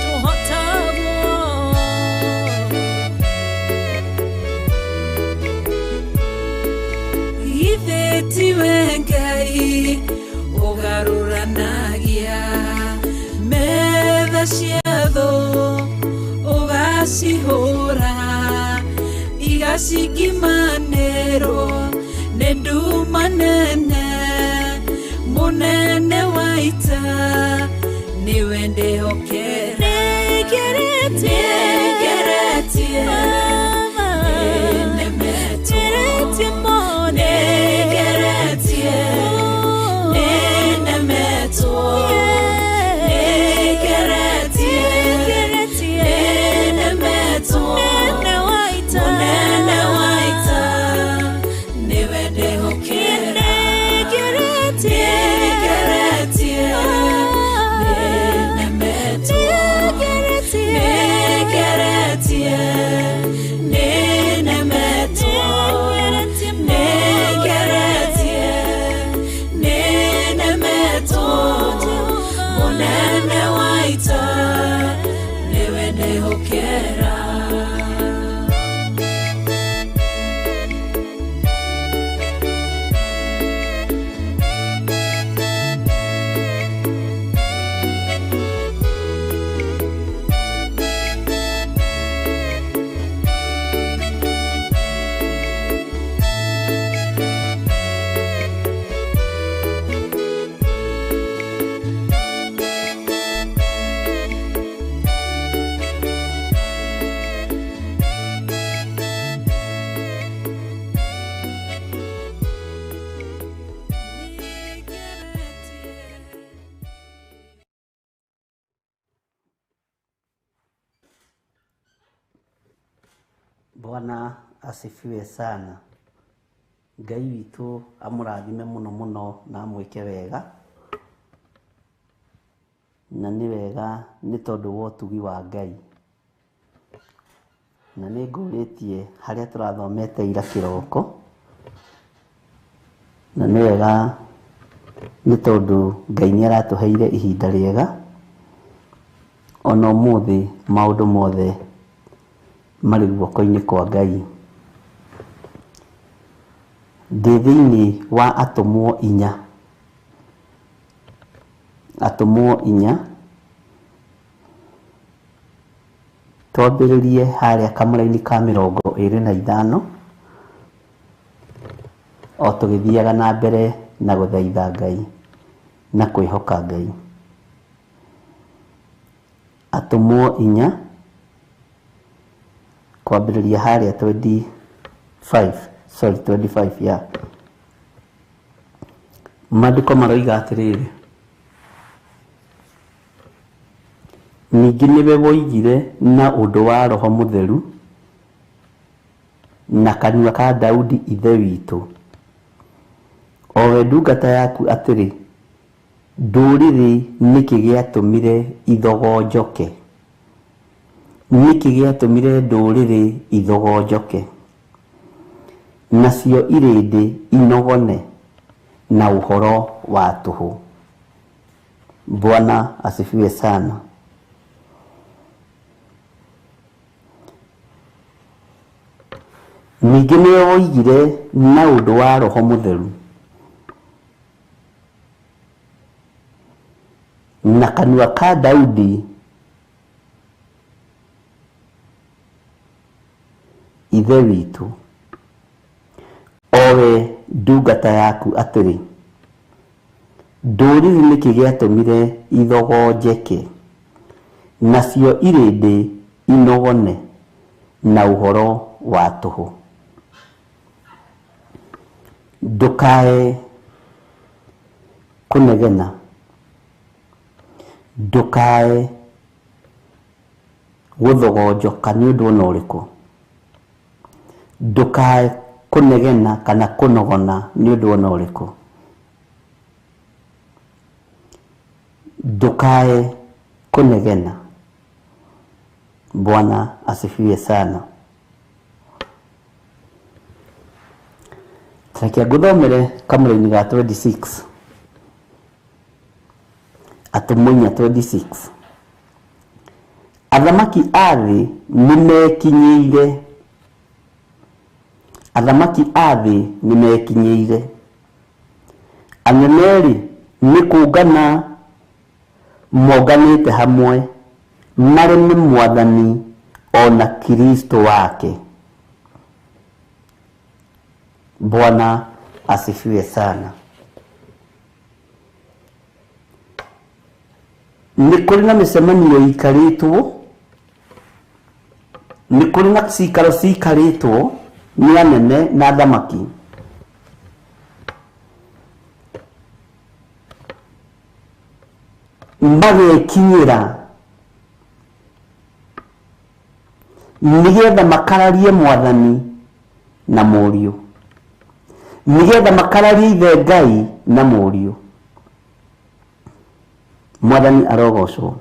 tũhotagwo Ithe tiwe Ngai ũgarũranagia metha cia thũ ũgacihũra igacikimanĩrwo nĩ nduma nene mũnene wa ita nĩwe ndehokera. Nĩngeretie nĩnemetwo, nĩngeretie nĩnemetwo, nĩngeretie nĩnemetwo, mũnene wa ita nĩwe ndehokera. Nĩngeretie nĩnemetwo, nĩngeretie nĩnemetwo, nĩngeretie nĩnemetwo, mũnene wa ita nĩwe ndehokera. Bwana asifiwe sana. Ngai witũ amũrathime mũno mũno na amwĩke wega, na nĩ wega nĩ tondũ wa ũtugi wa Ngai. Na nĩ ngũrĩtie harĩa tũrathomete ira kĩroko, na nĩ wega nĩ tondũ Ngai nĩ aratũheire ihinda rĩega ona ũmũthĩ maũndũ mothe marĩ guoko-inĩ kwa Ngai. Ndĩ thĩinĩ wa atũmwo inya, atũmwo inya, twambĩrĩrie harĩa kamũraini ka 25 o tũgĩthiaga na mbere na gũthaitha Ngai na kwĩhoka Ngai. Atũmwo inya kwambĩrĩria harĩa 25, sorry 25 ya maandĩko maroiga atĩrĩrĩ, ningĩ nĩwe woigire na ũndũ wa Roho Mũtheru na kanua ka Daudi ithe witũ, o we ndungata yaku atĩrĩ, ndũrĩrĩ nĩkĩ gĩatũmire ithogonjoke? Nĩkĩ gĩatũmire ndũrĩrĩ ithogonjoke, nacio irĩndĩ inogone na ũhoro wa tũhũ? Bwana asifiwe sana. Ningĩ nĩ oigire na ũndũ wa Roho Mũtheru na kanua ka Daudi ithe witũ, o we ndungata yaku, atĩrĩ, ndũrĩrĩ nĩkĩ gĩatũmire ithogonjeke, nacio irĩndĩ inogone na ũhoro wa tũhũ? Ndũkae kũnegena, ndũkae gũthogonjoka nĩ ũndũ ona ũrĩkũ, ndũkae kũnegena kana kũnogona nĩ ũndũ ona ũrĩkũ, ndũkae kũnegena. Bwana asifiwe sana. Reke ngũthomere kamũraini ga 26, Atũmwo 4:26. Athamaki a thĩ nĩmekinyĩire, athamaki a thĩ nĩmekinyĩire, anene-rĩ nĩ kũngana monganĩte hamwe mareme Mwathani ona Kristo wake. Bwana asifiwe sana. Nĩ kũrĩ na mĩcemanio ĩikarĩtwo, nĩ kũrĩ na cikaro ciikarĩtwo nĩ anene na athamaki, magekinyĩra nĩgetha makararie Mwathani na Mũriũ, nĩgetha makararie ithe Ngai na Mũriũ. Mwathani arogocwo.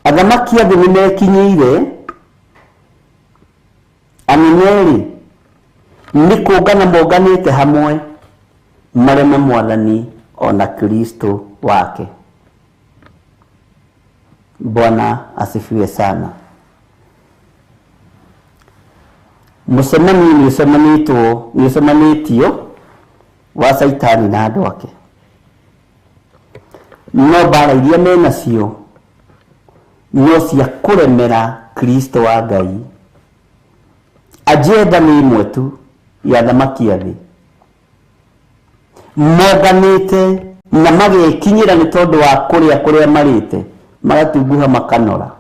Athamaki a thĩ nĩmekinyĩire, anene-rĩ nĩ kũngana monganĩte hamwe mareme Mwathani ona Kristo wake. Bwana asifiwe sana. Mũcemanio nĩ ũcemanĩtwo, nĩ ũcemanĩtio wa Caitani na andũ ake, no mbara iria menacio no cia kũremera Kristo wa Ngai. Agenda nĩ ĩmwe tu ya athamaki a thĩ, monganĩte na magekinyĩra nĩ tondũ wa kũrĩa kũrĩa marĩte, magatunguha, makanora,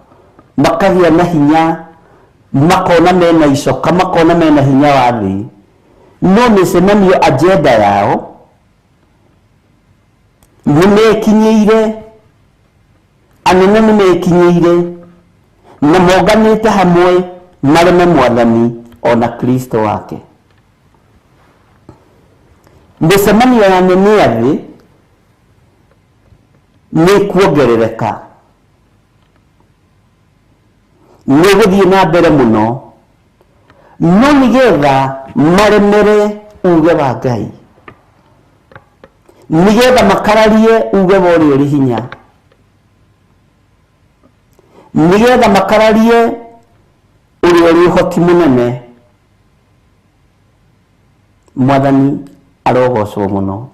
makagĩa na hinya, makona mena icoka, makona mena hinya wa thĩ. No mĩcemanio agenda yao nĩmekinyĩire, anene nĩmekinyĩire na monganĩte hamwe mareme Mwathani ona Kristo wake. Mĩcemanio ya anene a thĩ nĩ kuongerereka, nĩ gũthiĩ na mbere mũno, no nĩgetha maremere uge wa Ngai, nĩgetha makararie uge wa ũrĩa ũrĩ hinya, nĩgetha makararie ũrĩa ũrĩ ũhoti mũnene. Mwathani arogocwo mũno.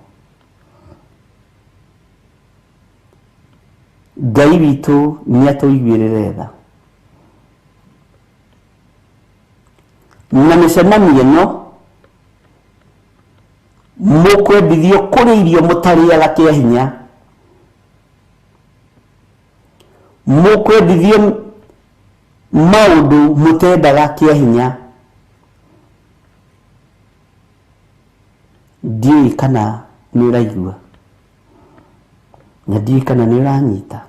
Ngai witũ nĩ atũiguĩrĩre tha. Na mĩcemanio ĩno mũkwendithio kũrĩa irio mũtarĩaga kĩa hinya, mũkwendithio maũndũ mũtendaga kĩa hinya. Ndiũĩ kana nĩ ũraigua na ndiũĩ kana nĩ ũranyita.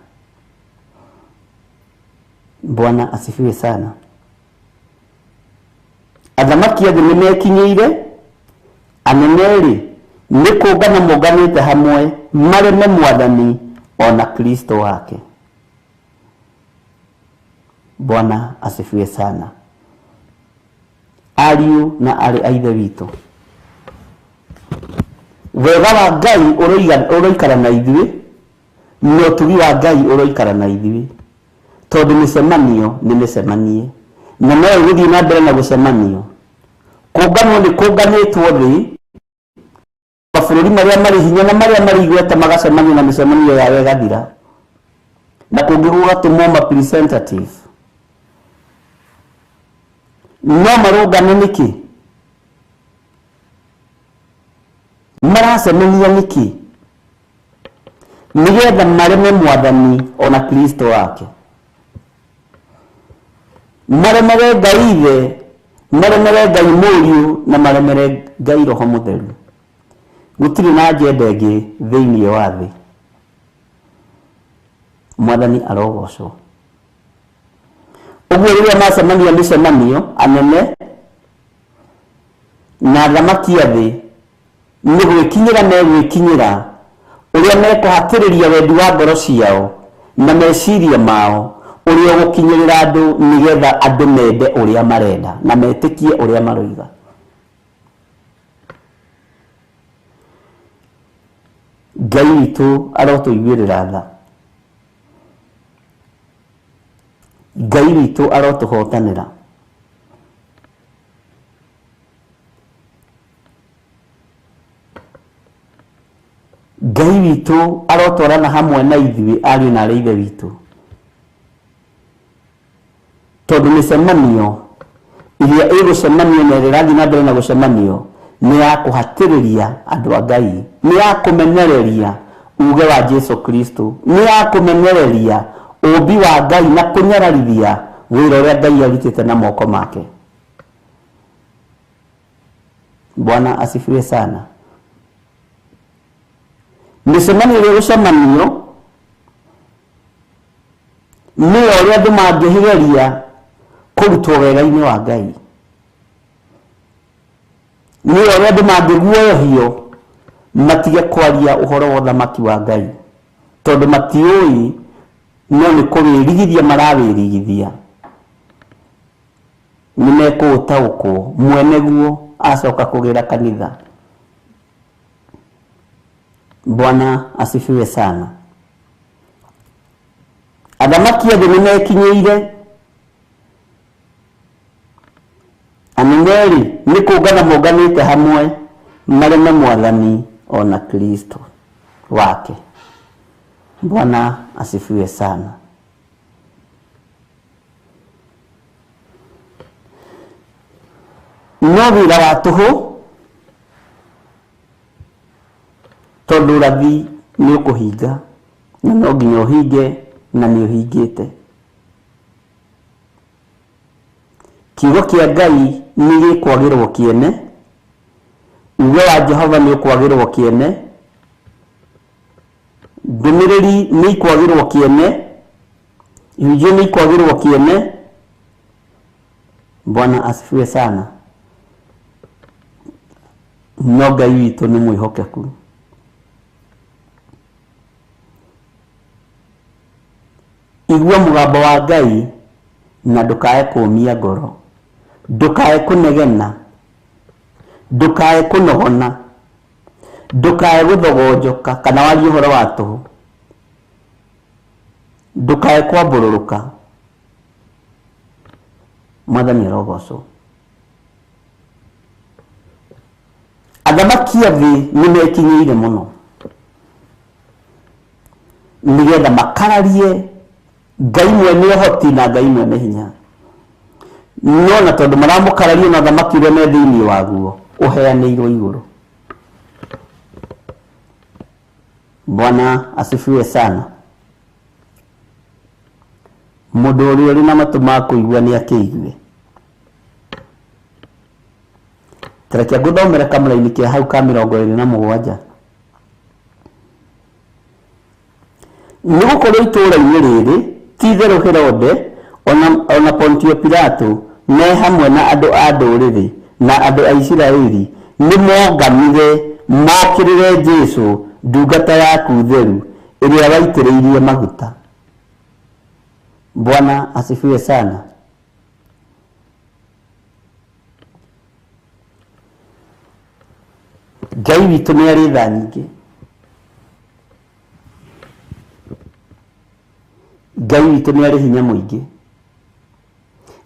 Bwana asifiwe sana. Athamaki a thĩ nĩmekinyĩire, anene-rĩ nĩ kũngana monganĩte hamwe mareme Mwathani ona Kristo wake. Bwana asifiwe sana. Ariũ na arĩ a ithe witũ, wega wa Ngai ũroikara na ithuĩ, Na ũtugi wa Ngai ũroikara na ithuĩ, tondũ mĩcemanio nĩ mĩcemanie na no ĩgũthiĩ na mbere na gũcemanio. Kũnganwo nĩ kũnganĩtwo thĩ, mabũrũri marĩa marĩ hinya na marĩa marĩ igweta magacemania na mĩcemanio yao ĩgathira, na kũngĩ gũgatũmwo ma representative. No marũngane nĩkĩ? Maracemania nĩkĩ? Nĩgetha mareme Mwathani ona Kristo wake, maremere Ngai Ithe, maremere Ngai Mũriũ na maremere Ngai Roho Mũtheru. Gũtirĩ na agenda ĩngĩ thĩinĩ wa thĩ. Mwathani arogocwo. Ũguo rĩrĩa macemania mĩcemanio anene na athamaki a thĩ nĩ gwĩkinyĩra megwĩkinyĩra ũrĩa mekũhatĩrĩria wendi wa ngoro ciao na meciria mao, ũrĩa ũgũkinyĩrĩra andũ nĩgetha andũ mende ũrĩa marenda na metĩkie ũrĩa maroiga. Ngai witũ arotũiguĩrĩra tha. Ngai witũ arotũhotanĩra. Ngai witũ arotwarana hamwe na ithuĩ ariũ na arĩ ithe witũ, tondũ mĩcemanio ĩrĩa ĩgũcemanio na ĩrĩa ĩrathiĩ na mbere na gũcemanio nĩ ya kũhatĩrĩria andũ a Ngai, nĩ ya kũmenereria uge wa Jesu Kristo, nĩ ya kũmenereria ũũmbi wa Ngai na kũnyararithia wĩra ũrĩa Ngai arutĩte na moko make. Bwana asifiwe sana. Mĩcemanio ĩrĩa ĩgũcemanio nĩ ya ũrĩa andũ mangĩgeria kũrutwo wega-inĩ wa Ngai, nĩ ya ũrĩa andũ mangĩguoyohio matige kwaria ũhoro wa ũthamaki wa Ngai, tondũ matiũĩ no nĩ kũwĩrigithia marawĩrigithia. Nĩ mekũũtaũkwo mwene guo acoka kũgĩra kanitha. Bwana asifiwe sana. Athamaki a thĩ nĩ mekinyĩire, anene-rĩ nĩ kũngana monganĩte hamwe mareme Mwathani ona Kristo wake. Bwana asifiwe sana. No wĩra wa tũhũ, tondũ ũrathi nĩ ũkũhinga na no nginya ũhinge na nĩ ũhingĩte. Kiugo kĩa Ngai nĩ gĩkwagĩrwo kĩene, uge wa Jehova nĩ ũkwagĩrwo kĩene, ndũmĩrĩri nĩ ikwagĩrwo kĩene, ihunjio nĩ ikwagĩrwo kĩene. Bwana asifiwe sana. No Ngai witũ nĩ mwĩhokeku. Igua mũgambo wa Ngai na ndũkae kũũmia ngoro, ndũkae kũnegena, ndũkae kũnogona, ndũkae gũthogonjoka kana warie ũhoro wa tũhũ, ndũkae kwambũrũrũka. Mwathani arogocwo. Athamaki a thĩ nĩ mekinyĩire mũno nĩgetha makararie Ngai mwene ũhoti na Ngai mwene hinya, no na tondũ maramũkararia na ũthamaki ũrĩa me thĩinĩ waguo ũheanĩirwo igũrũ. Bwana asifiwe sana. Mũndũ ũrĩa ũrĩ na matũ ma kũigua nĩ akĩigue. Tareke ngũthomere kamũraini kĩa hau ka 27. Nĩ gũkorwo itũũra-inĩ rĩrĩ ti itherũ Herode ona Pontio Pilato me hamwe na andũ a ndũrĩrĩ na andũ a Isiraeli nĩ monganire mokĩrĩre Jesũ ndungata yaku theru ĩrĩa waitĩrĩirie maguta. Bwana asifiwe sana. Ngai witũ nĩ arĩ tha nyingĩ. Ngai witũ nĩ arĩ hinya mũingĩ,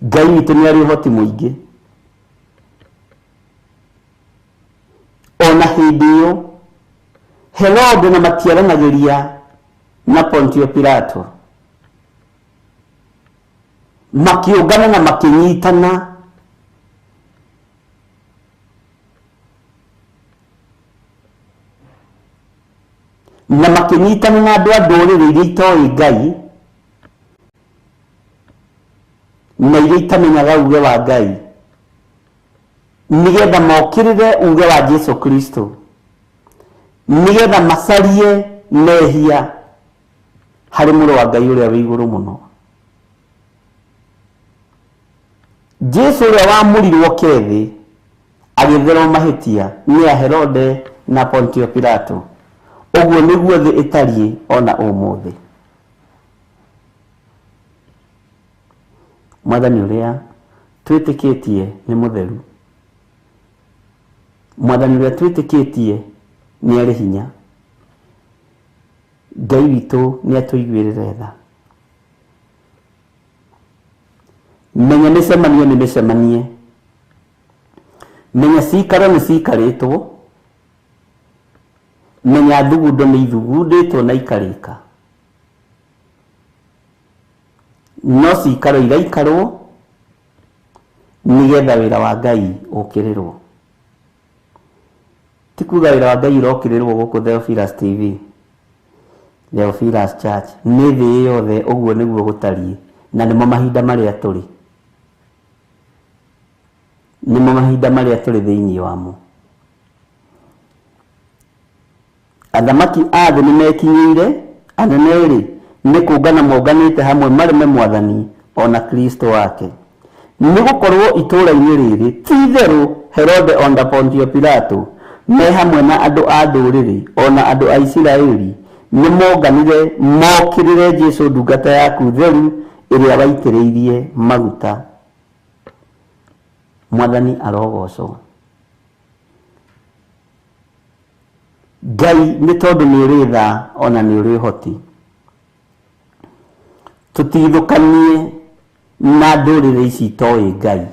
Ngai witũ nĩ arĩ ũhoti mũingĩ. Ona hĩndĩ ĩyo Herode na matiaranagĩria na Pontio Pilato, makĩũngana na makĩnyitana na makĩnyitana na andũ a ndũrĩrĩ iria itoĩ Ngai na iria itamenyaga uge wa Ngai, nĩgetha mokĩrĩre uge wa Jesu Kristo, nĩgetha macarie mehia harĩ mũrũ wa Ngai ũrĩa wĩ igũrũ mũno. Jesu ũrĩa wamũrirwo kethĩ agĩtherwo mahĩtia nĩ a Herode na Pontio Pilato. Ũguo nĩguo thĩ ĩtariĩ ona ũmũthĩ. Mwathani ũrĩa twĩtĩkĩtie nĩ mũtheru, Mwathani ũrĩa twĩtĩkĩtie nĩ arĩ hinya. Ngai witũ nĩ atũiguĩrĩre tha. Menya mĩcemanio nĩ mĩcemanie, menya cikaro nĩ cikarĩtwo, menya thugundo nĩ ithugundĩtwo na ikarĩka, no cikaro iraikarwo nĩgetha wĩra wa Ngai ũkĩrĩrwo. Ti kuga wĩra wa Ngai ũrokĩrĩrwo gũkũ Theophilus TV, Theophilus Church, nĩ thĩ yothe ũguo nĩguo gũtariĩ, na nĩmo mahinda marĩa tũrĩ, nĩmo mahinda marĩa tũrĩ thĩinĩ wamo. Athamaki a thĩ nĩmekinyĩire, anene-rĩ nĩ kũngana monganĩte hamwe mareme Mwathani ona Kristo wake. Nĩgũkorwo itũũra-inĩ rĩrĩ ti itherũ Herode ona Pontio Pilato me hamwe na andũ a ndũrĩrĩ ona andũ a Isiraeli nĩmonganire mokĩrĩre Jesu ndungata yaku theru ĩrĩa waitĩrĩirie maguta. Mwathani arogocwo. Ngai nĩ tondũ nĩ ũrĩ tha ona nĩ ũrĩ ũhoti. Tũtigithũkanie na ndũrĩrĩ ici itoĩ Ngai,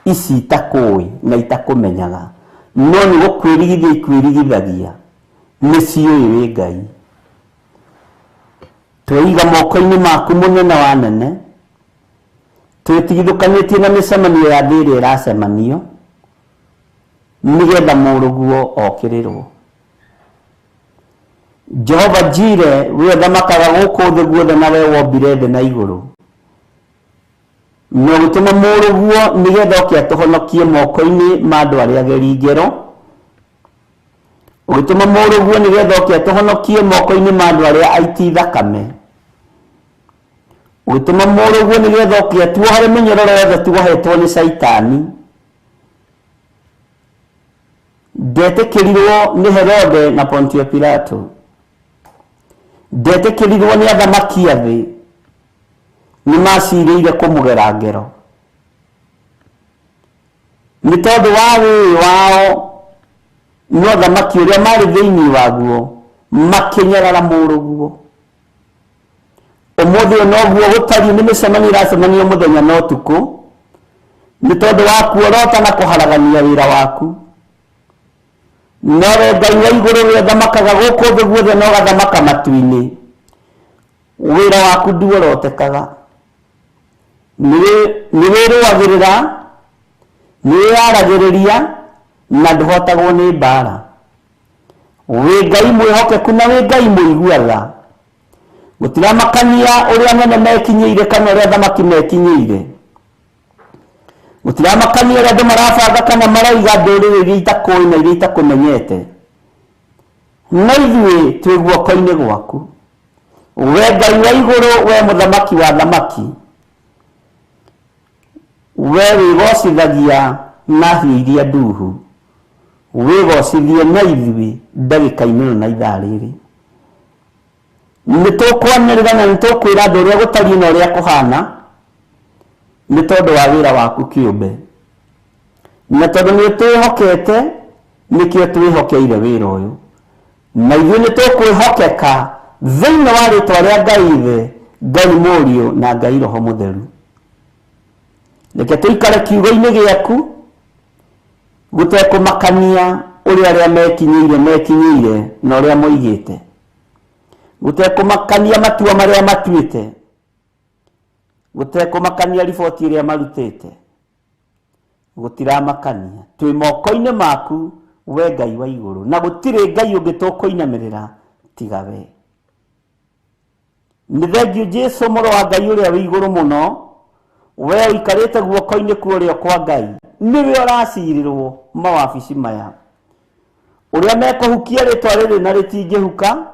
ici itakũĩ na itakũmenyaga, no nĩ gũkwĩrigithia ikwĩrigithagia, nĩ ciũĩ wĩ Ngai. Tweiga moko-inĩ maku mũnene wa nene, twĩtigithũkanĩtie na mĩcemanio ya thĩ ĩrĩa ĩracemanio, nĩgetha mũrũguo okĩrĩrwo. Jehova Jire, we ũthamakaga gũkũ thĩ guothe na we wombire thĩ na igũrũ, na ũgĩtũma mũrũguo nĩgetha oke atũhonokie moko-inĩ ma andũ arĩa ageri ngero, ũgĩtũma mũrũguo nĩgetha oke atũhonokie moko-inĩ ma andũ arĩa aiti thakame, ũgĩtũma mũrũguo nĩgetha oke atuohore mĩnyororo yothe tuohetwo nĩ Caitani. Ndetĩkĩrirwo nĩ Herode na Pontio Pilato, ndetĩkĩrirwo nĩ athamaki a thĩ, nĩ macirĩire kũmũgera ngero nĩ tondũ wa wĩĩ wao no thamaki ũrĩa marĩ thĩinĩ waguo makĩnyarara mũrũguo. Ũmũthĩ ũyũ noguo gũtariĩ, nĩ mĩcemanio ĩracemanio mũthenya na ũtukũ nĩ tondũ wa kuorota na kũharagania wĩra waku. Nowe Ngai wa igũrũ ũrĩa ũthamakaga gũkũ thĩ guothe na ũgathamaka matu-inĩ, wĩra waku nduorotekaga. Nĩ wĩrũagĩrĩra, nĩ wĩyaragĩrĩria na ndũhotagwo nĩ mbara. Wĩ Ngai mwĩhokeku na wĩ Ngai mũigua tha. Gũtiramakania ũrĩa anene mekinyĩire kana ũrĩa athamaki mekinyĩire, gũtiramakania ũrĩa andũ marabanga kana maraiga ndũrĩrĩ iria itakũĩ na iria itakũmenyete, no ithuĩ twĩ guoko-inĩ gwaku. We Ngai wa igũrũ, we mũthamaki wa thamaki, we wĩgocithagia na hiũ iria nduhu, wĩgocithie na ithuĩ ndagĩka-inĩ ĩno na ithaa rĩrĩ. Nĩ tũkwanĩrĩra na nĩ tũkwĩra andũ ũrĩa gũtariĩ na ũrĩa kũhana, nĩ tondũ wa wĩra waku kĩũmbe, na tondũ nĩ ũtwĩhokete nĩkĩo twĩhokeire wĩra ũyũ, na ithuĩ nĩ tũkwĩhokeka thĩinĩ wa rĩtwa rĩa Ngai Ithe, Ngai Mũriũ na Ngai Roho Mũtheru. Reke tũikare kiugo-inĩ gĩaku gũtekũmakania ũrĩa arĩa mekinyĩire na ũrĩa moigĩte, gũtekũmakania matua marĩa matuĩte, gũtekũmakania riboti ĩrĩa marutĩte, gũtiramakania. Twĩ moko-inĩ maku we Ngai wa igũrũ, na gũtirĩ Ngai ũngĩ tũkũinamĩrĩra tiga we. Nĩ thengiũ Jesũ mũrũ wa Ngai ũrĩa wĩ igũrũ mũno, we ũikarĩte guoko-inĩ kwa ũrĩo kwa Ngai, nĩwe ũracirĩrwo mawabici maya. Ũrĩa mekũhukia rĩtwa rĩrĩ na rĩtingĩhuka,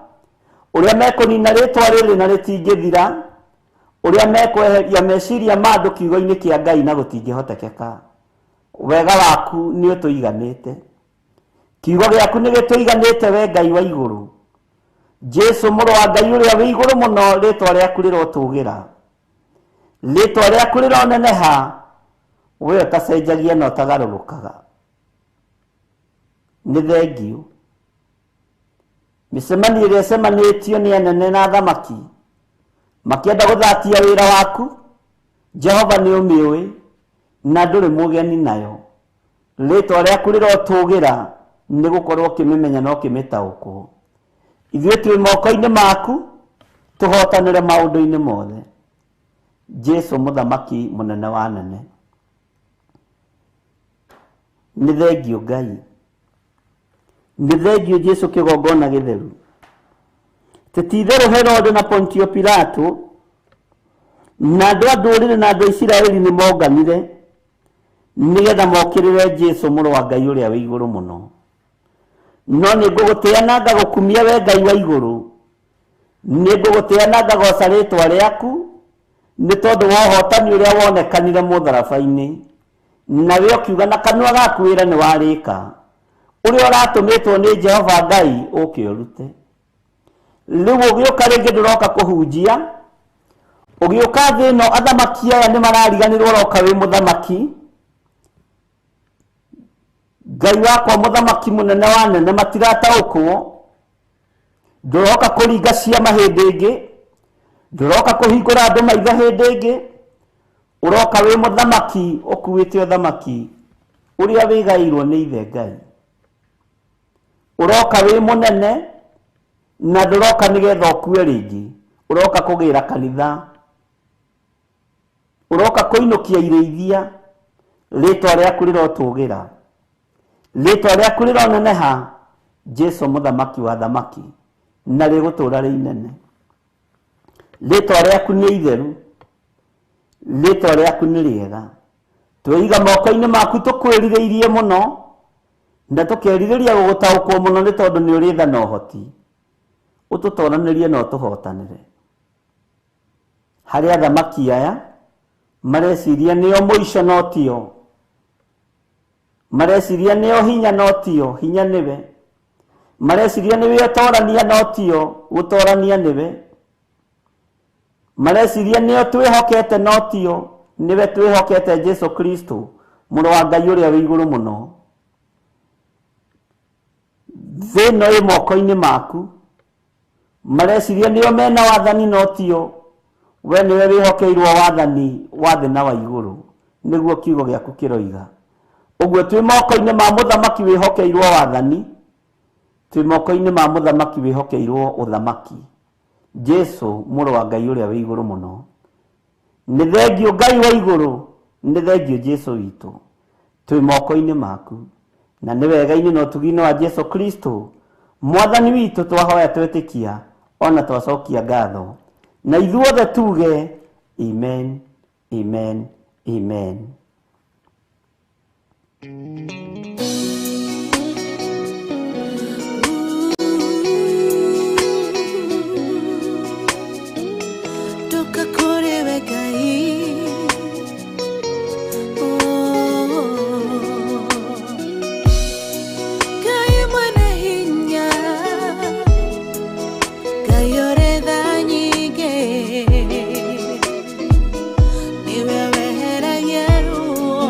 ũrĩa mekũnina rĩtwa rĩrĩ na rĩtingĩthira, ũrĩa mekweheria meciria ma andũ kiugo-inĩ kĩa Ngai na gũtingĩhotekeka. Wega waku nĩ ũtũiganĩte, kiugo gĩaku nĩ gĩtũiganĩte we Ngai wa igũrũ. Jesũ mũrũ wa Ngai ũrĩa wĩ igũrũ mũno, rĩtwa rĩaku rĩrotũgĩra, rĩtwa rĩaku rĩroneneha, we ũtacenjagia na ũtagarũrũkaga. Nĩ thengiũ. Mĩcemanio ĩrĩa ĩcemanĩtio nĩ anene na athamaki makĩenda gũthatia wĩra waku, Jehova nĩ ũmĩũĩ na ndũrĩ mũgeni nayo. Rĩtwa rĩaku rĩrotũgĩra nĩ gũkorwo ũkĩmĩmenya na ũkĩmĩtaũkwo. Ithuĩ twĩ moko-inĩ maku, tũhotanĩre maũndũ-inĩ mothe. Jesũ mũthamaki mũnene wa anene. Nĩ thengiũ Ngai, nĩ thengiũ Jesũ kĩgongona gĩtheru. Ti itherũ Herode na Pontio Pilato na andũ a ndũrĩrĩ na andũ a Isiraeli nĩ monganire nĩgetha mokĩrĩre Jesũ mũrũ wa Ngai ũrĩa wĩ igũrũ mũno. No nĩ ngũgũtĩa na ngagũkumia we Ngai wa igũrũ, nĩ ngũgũtĩa na ngagoca rĩtwa rĩaku nĩ tondũ wa ũhotani ũrĩa wonekanire mũtharaba-inĩ, nawe ũkiuga na kanua gaku wĩra nĩ warĩka, ũrĩa ũratũmĩtwo nĩ Jehova Ngai ũke ũrute. Rĩu ũgĩũka rĩngĩ ndũroka kũhunjia, ũgĩũka thĩ ĩno athamaki aya nĩ marariganĩrwo ũroka wĩ mũthamaki. Ngai wakwa mũthamaki mũnene wa nene matirataũkwo, ndũroka kũringa ciama hĩndĩ ĩngĩ, ndũroka kũhingũra andũ maitho hĩndĩ ĩngĩ, ũroka wĩ mũthamaki ũkuĩte ũthamaki ũrĩa wĩgaĩirwo nĩ ithe Ngai. Ũroka wĩ mũnene na ndũroka nĩgetha ũkue rĩngĩ, ũroka kũgĩra kanitha, ũroka kũinũkia irĩithia. Rĩtwa rĩaku rĩrotũgĩra, rĩtwa rĩaku rĩroneneha, Jesũ mũthamaki wa thamaki, na rĩgũtũũra rĩ inene. Rĩtwa rĩaku nĩ itheru, rĩtwa rĩaku nĩ rĩega. Twĩiga moko-inĩ maku tũkwĩrirĩirie mũno, na tũkerirĩria gũgũtaũkwo mũno nĩ tondũ nĩ ũrĩ tha na ũhoti. Ũtũtoranĩrie na ũtũhotanĩre. Harĩ athamaki aya mareciria nĩo mũico no tio, mareciria nĩo hinya no tio, hinya nĩwe, mareciria nĩwe ũtorania no tio, gũtorania nĩwe, mareciria nĩo twĩhokete no tio, nĩwe twĩhokete Jesũ Kristo mũrũ wa Ngai ũrĩa wĩ igũrũ mũno. Thĩ ĩno ĩ moko-inĩ maku, mareciria nĩo mena wathani no tio, we nĩwe wĩhokeirwo wathani wa thĩ na wa igũrũ, nĩguo kiugo gĩaku kĩroiga. Ũguo twĩ moko-inĩ ma mũthamaki wĩhokeirwo wathani, twĩ moko-inĩ ma mũthamaki wĩhokeirwo ũthamaki, Jesũ mũrũ wa Ngai ũrĩa wĩ igũrũ mũno. Nĩ thengiũ Ngai wa igũrũ, nĩ thengiũ Jesũ witũ, twĩ moko-inĩ maku, na nĩ wega-inĩ na ũtugi-inĩ wa Jesũ Kristo mwathani witũ twahoya twetĩkia ona twacokia ngatho, na ithuothe tuge amen, amen, amen. Ndoka kũrĩ we Ngai, Ngai mwene hinya, Ngai ũrĩ tha nyingĩ, nĩwe weheragia ruo.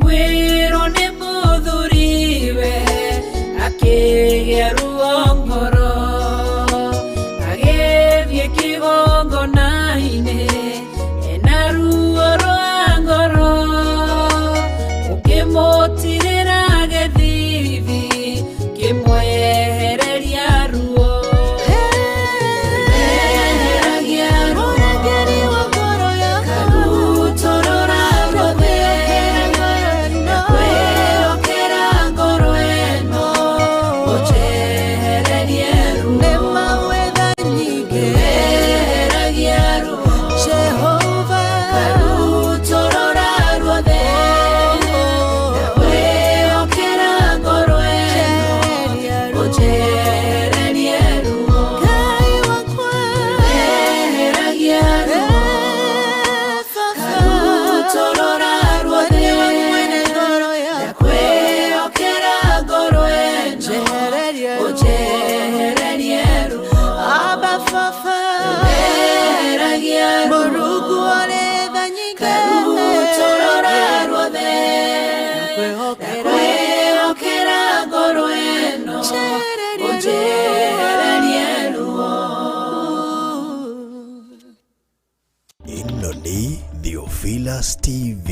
Kwĩrwo nĩ mũthuriwe akĩgĩa ruo ngoro, agĩthiĩ kĩgongona-inĩ ena ruo rwa ngoro, ũkĩmũtirĩra gĩthithi kĩmwehereria ruo. Eheragia ruo, Mũrangĩri wa ngoro yakwa, karutũrũra ruothe, kwĩhokera ngoro ĩno ũnjehererie ruo. Nĩ mawetha nyingĩ, Eheragia ruo, Jehova, karutũrũra ruothe, kwĩhokera ngoro ĩno Njehereria ruo. ũnjehererie ruo. Ngai wakwa, Eheragia ruo, Baba, karutũrũra ruothe, nĩwe mwene ngoro yakwa, kwĩhokera ngoro ĩno njehereria ruo. ũnjehererie ruo. Abba Baba, Eheragia ruo, Mũrungu ũrĩ tha nyingĩ, karutũrũra ruothe, Kwĩhokera kwĩhokera ngoro ĩno Njehereria ũnjehererie ruo. Ĩno nĩ Theophilus TV,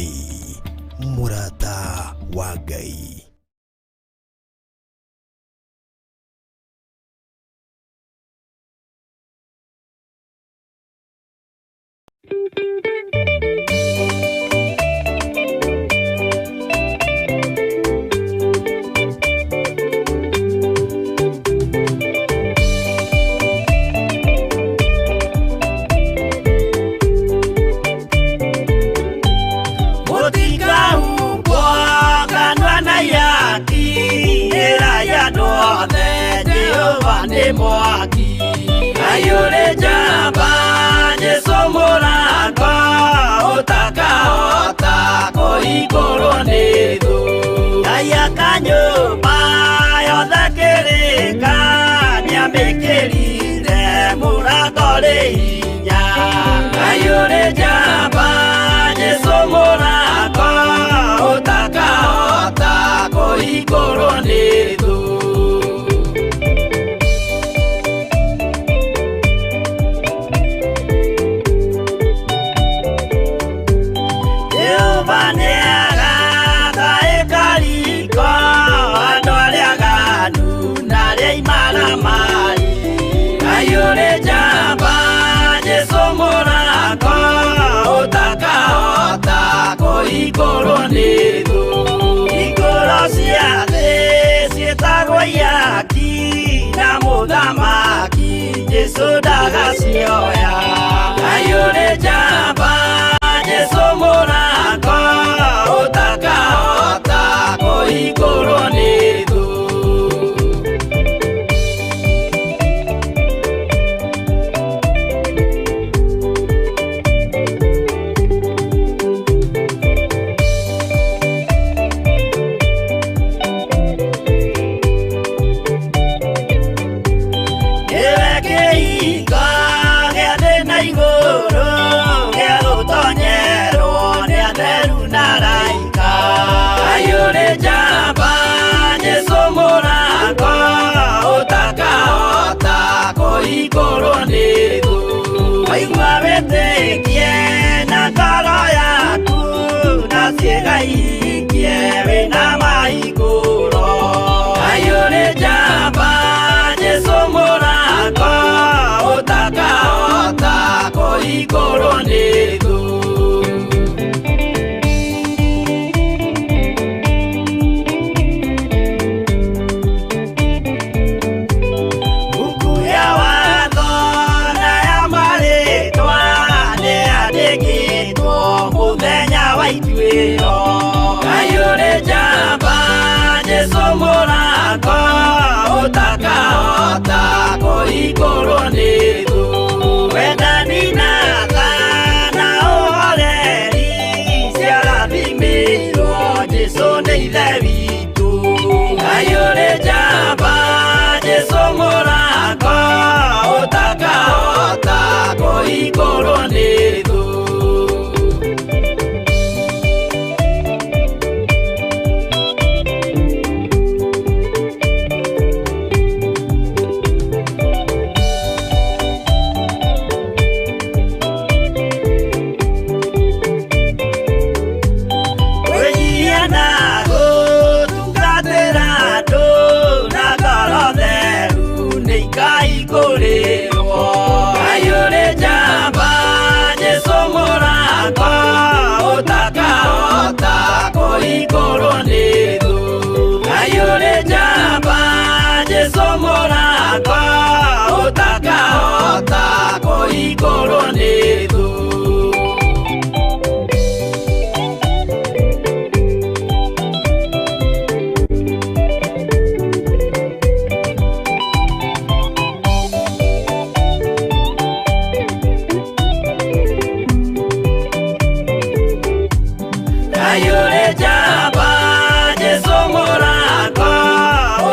mũrata wa Ngai. Mũtikahumbwo kanua na ihaki, ĩra ya andũ othe Jehova nĩ mwaki. Aiyũrĩ njamba Jesũ mũrango, ũtakahota kũhingũrwo nĩ thũ. Ngai aka nyũmba yothe kĩrĩka, nĩamĩkĩrire mũrango rĩ hinya. Aiyũrĩ njamba Jesũ mũrango, ũtakahota kũhingũrwo nĩ thũ. Jehova nĩagaka ĩkariko andũ arĩa aganu na arĩa imaramari. Aiyũrĩ njamba Jesũ mũrango, ũtakahota kũhingũrwo nĩ thũ. Hingũro cia thĩ ciĩtagwo ihaki, na mũthamaki Jesũ ndagacioya. Aiyũrĩ njamba Jesũ mũrango, ũtakahota kũhingũrwo nĩ thũ. Nĩwe kĩhingo gĩa thĩ na igũrũ, gĩa gũtonyerwo nĩ atheru na araika. Aiyũrĩ njamba Jesũ mũrango, ũtakahota kũhingũrwo nĩ thũ. Waigua wĩtĩkie na ngoro yaku, na ciĩga ihingie wĩna mahingũro. Aiyũrĩ njamba Jesũ mũrango, ũtakahota kũhingũrwo nĩ thũ. Buku ya watho na ya marĩtwa nĩyandĩkĩtwo mũthenya wa ituĩro. Aiyũrĩ njamba Jesũ mũrango, ũtakahota kũhingũrwo nĩ thũ. Wendani na tha na ũhoreri ciarathimĩirwo Jesũ nĩ Ithe witũ. Aiyũrĩ njamba Jesũ mũrango, ũtakahota kũhingũrwo nĩ thũ. Mũrango ũtakahota kũhingũrwo nĩ thũ. Kayore njamba Jesu mũrango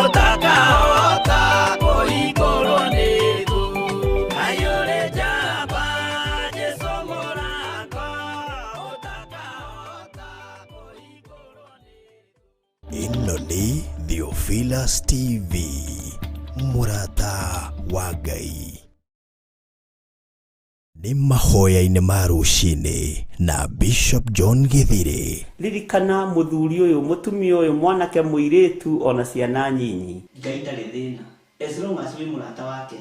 ũtakahota kũhingũrwo nĩ thũ. Kayore njamba Jesu mũrango ũtakahota kũhingũrwo nĩ thũ. Ĩno nĩ Theophilus TV, mũrata wa Ngai. Nĩ mahoya-inĩ ma rũcinĩ na Bishop John Githiri. Ririkana mũthuri ũyũ, mũtumia ũyũ, mwanake, mũirĩtu ona ciana nyinyi. Ngai ndarĩ thĩna as long as wĩ mũrata wake.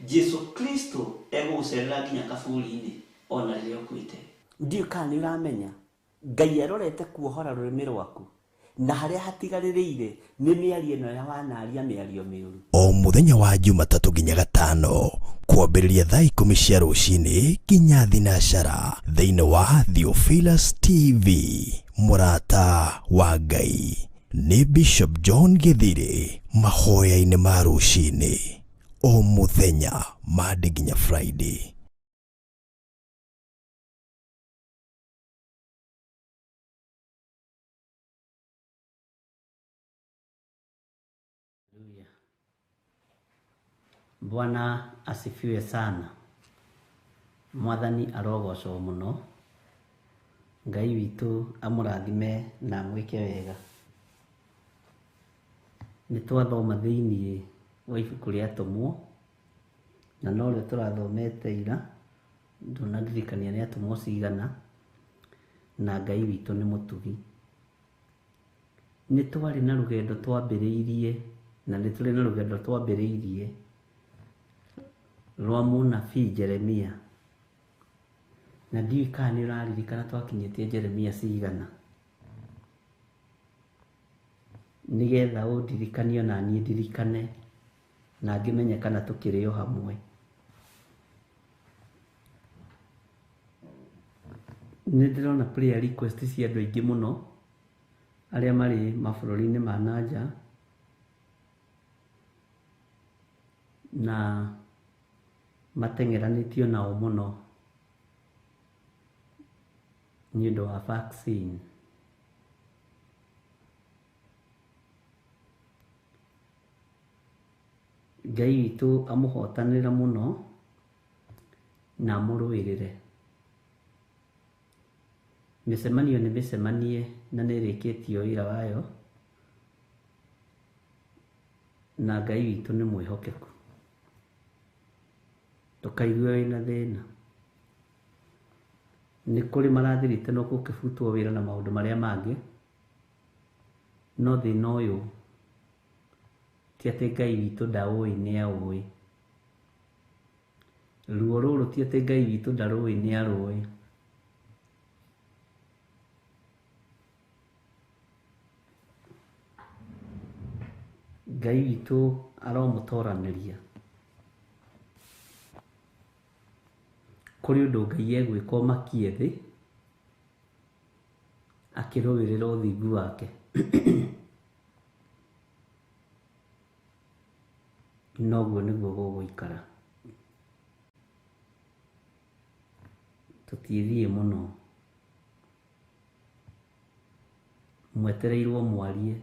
Jesu Kristo egũgũcerera nginya kaburi-inĩ ona rĩrĩa ũkuĩte. Ndiũĩ kana nĩ ũramenya Ngai arorete kuohora rũrĩmĩ rwaku na harĩa hatigarĩrĩire nĩ mĩario ĩno ya wanaria mĩario mĩũru. O mũthenya wa Jumatatũ nginya Gatano kwambĩrĩria thaa 10 cia rũcinĩ nginya thinacara thĩinĩ wa Theophilus TV, mũrata wa Ngai. Nĩ Bishop John Githiri mahoya-inĩ ma rũcinĩ o mũthenya Monday nginya Friday. Bwana asifiwe sana. Mwathani arogocwo mũno. Ngai witũ amũrathime na amwĩke wega. Nĩ twathoma thĩiniĩ wa ibuku rĩa Atũmwo, na norĩo tũrathomete ira, ndũnandirikania nĩ atũmwo cigana, na Ngai witũ nĩ mũtugi. Nĩ twarĩ na rũgendo twambĩrĩirie, na nĩ tũrĩ na rũgendo twambĩrĩirie rwa mũnabii Jeremia. Na ndiũĩ kana nĩ ũraririkana twakinyĩtie Jeremia cigana, nĩgetha ũndirikanie na niĩ ndirikane na ngĩmenye kana tũkĩrĩ o hamwe. Nĩ ndĩrona prayer request cia andũ aingĩ mũno arĩa marĩ mabũrũri-inĩ ma na nja, na mateng'eranĩtio nao mũno nĩ ũndũ wa vaccine. Ngai witũ amũhotanĩre mũno na amũrũĩrĩre. Mĩcemanio nĩ mĩcemanie na nĩ ĩrĩkĩtio wĩra wayo, na Ngai witũ nĩ mwĩhokeku. Ndũkaigue wĩna thĩna. Nĩ kũrĩ marathirĩte no gũkĩbutwo wĩra na maũndũ marĩa mangĩ, no thĩna ũyũ ti atĩ Ngai witũ ndaũĩ, nĩ aũĩ. Ruo rũrũ ti atĩ Ngai witũ ndarũĩ, nĩ arũĩ. Ngai witũ aromũtoranĩria. Kũrĩ ũndũ Ngai egwĩka ũmakie thĩ akĩrũĩrĩra ũthingu wake. Noguo nĩguo gũgũikara. Tũtithiĩ mũno. Mwetereirwo mwarie.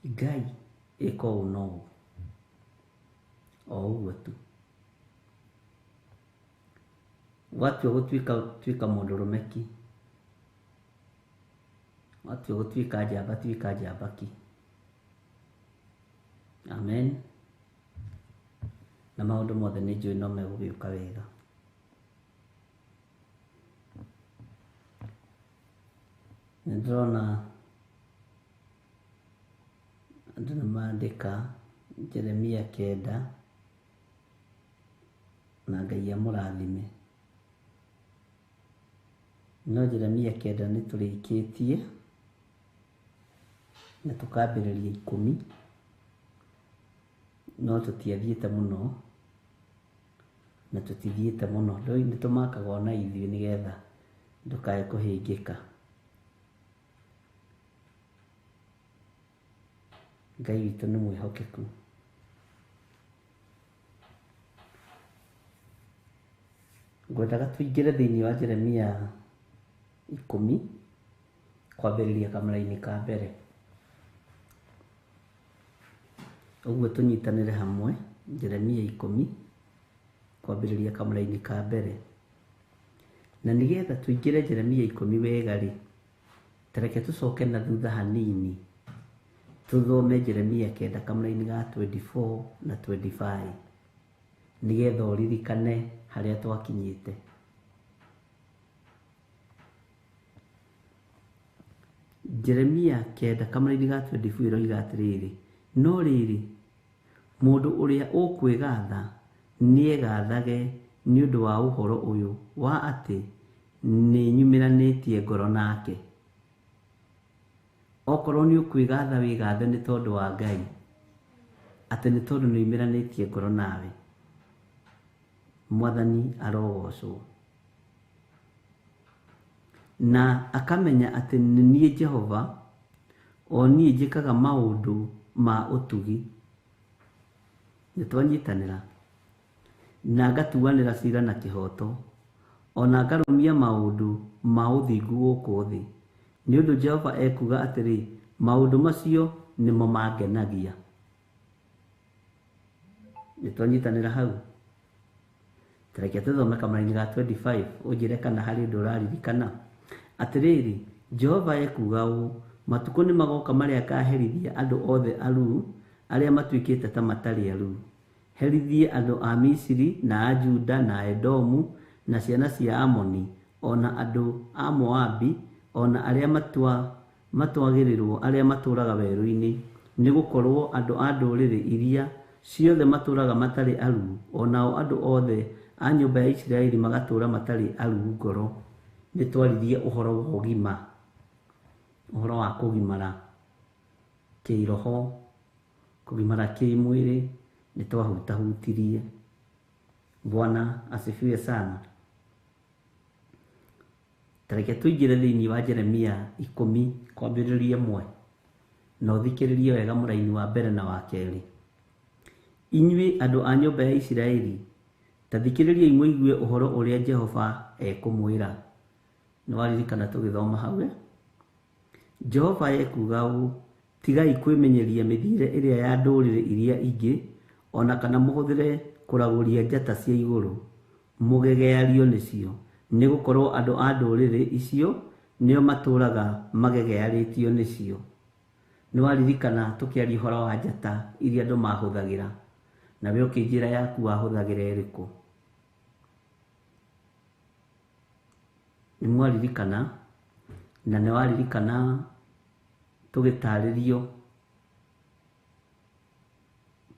Ngai ĩka ũũ na ũũ. O ũguo tu. Watua gũtuĩka tuĩka mũndũrũme ki. Watua gũtuĩka njamba tuĩka njamba ki. Amen. Na maũndũ mothe nĩ njũĩ no megũgĩũka wega. Nĩ ndĩrona andũ nĩ mandĩka Jeremia 9 na Ngai amũrathime. No Jeremia 9 nĩ tũrĩkĩtie. Na tũkambĩrĩria 10 no tũtiathiĩte mũno na tũtithiĩte mũno. Rĩu nĩ tũmakaga ona ithuĩ nĩgetha ndũkae kũhĩngĩka. Ngai witũ nĩ mwĩhokeku. Ngwendaga tũingĩre thĩinĩ wa Jeremia 10 kwambĩrĩria kamũraini ka mbere. Ũguo tũnyitanĩre hamwe Jeremia 10 kwambĩrĩria kamũraini ka mbere. Na nĩgetha tũingĩre Jeremia 10 wega rĩ, tareke tũcoke na thutha hanini tũthome Jeremia 9 kamũraini ga 24 na 25 nĩgetha ũririkane harĩa twakinyĩte. Jeremia 9 kamũraini ga 24 ĩroiga atĩrĩrĩ, no rĩrĩ, mũndũ ũrĩa ũkwĩgatha nĩegathage nĩ ũndũ wa ũhoro ũyũ wa atĩ nĩnyumĩranĩtie ngoro nake. Okorwo nĩ ũkwĩgatha wĩgathe nĩ tondũ wa Ngai, atĩ nĩ tondũ nĩumĩranĩtie ngoro nawe. Mwathani arogocwo. Na akamenya atĩ nĩ niĩ Jehova, o niĩ njĩkaga maũndũ ma ũtugi. Nĩ twanyitanĩra. Na ngatuanĩra ciira na kĩhooto, ona ngarũmia maũndũ ma ũthingu gũkũ thĩ. Nĩ ũndũ Jehova ekuuga atĩrĩ, maũndũ macio nĩmo mangenagia. Nĩ twanyitanĩra hau. Tareke tũthome kamũraini ga 25 ũnjĩre kana harĩ ũndũ ũraririkana. Atĩrĩrĩ, Jehova ekuuga ũũ, matukũ nĩ magoka marĩa akaherithia andũ othe aruu arĩa matuĩkĩte ta matarĩ aruu. Herithie andũ a Misiri na a Juda na a Edomu na ciana cia Amoni, ona andũ a Moabi, ona arĩa matwagĩrĩrwo arĩa matũũraga werũ-inĩ, nĩ gũkorwo andũ a ndũrĩrĩ iria ciothe matũũraga matarĩ aruu, onao andũ othe a nyũmba ya Isiraeli magatũũra matarĩ aruu ngoro. Nĩ twaririe ũhoro wa ũgima, ũhoro wa kũgimara kĩroho, kũgimara kĩmwĩrĩ, nĩ twahutahutirie. Bwana asifiwe sana. Tareke tũingĩre thĩinĩ wa Jeremia 10 kwambĩrĩria 1 na ũthikĩrĩrie wega mũraini wa mbere na wa kerĩ. Inyuĩ andũ a nyũmba ya Isiraeli, ta thikĩrĩriai mũigue ũhoro ũrĩa Jehova ekũmwĩra. Nĩ waririkana tũgĩthoma hau? Jehova ekuuga ũũ, tigai kwĩmenyeria mĩthiĩre ĩrĩa ya ndũrĩrĩ iria ingĩ, ona kana mũhũthĩre kũragũria njata cia igũrũ, mũgegeario nĩcio, nĩ gũkorwo andũ a ndũrĩrĩ icio nĩo matũũraga magegearĩtio nĩcio. Nĩ waririkana tũkĩaria ũhoro wa njata iria andũ mahũthagĩra, nawe ũkĩnjĩra yaku wahũthagĩra ĩrĩkũ. Nĩ mwaririkana, na nĩ waririkana tũgĩtarĩrio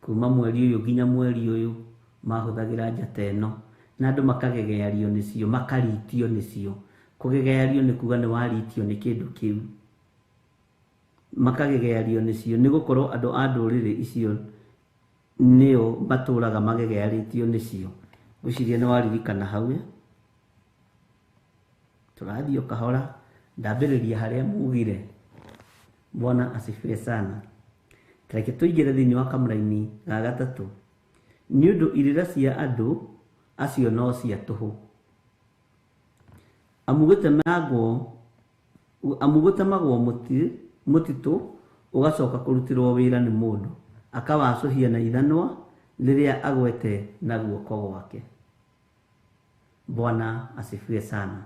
kuma mweri ũyũ nginya mweri ũyũ mahũthagĩra njata ĩno, na andũ makagegeario nĩcio, makaritio nĩcio. Kũgegeario nĩ kuga nĩ waritio nĩ kĩndũ kĩu. Makagegeario nĩcio nĩ gũkorwo andũ a ndũrĩrĩ icio nĩo matũũraga magegearĩtio nĩcio. Ngwĩciria nĩ waririkana hau. Tũrathiĩ o kahora, ndambĩrĩria harĩa mugire. Bwana asifiwe sana. Tareke tũingĩre thĩinĩ wa kamũraini ga gatatũ. Nĩ ũndũ irĩra cia andũ acio no cia tũhũ. Amu gũtemagwo mũtitũ ũgacoka kũrutĩrwo wĩra nĩ mũndũ, akawacũhia na ithanwa rĩrĩa agwete na guoko gwake. Bwana asifiwe sana.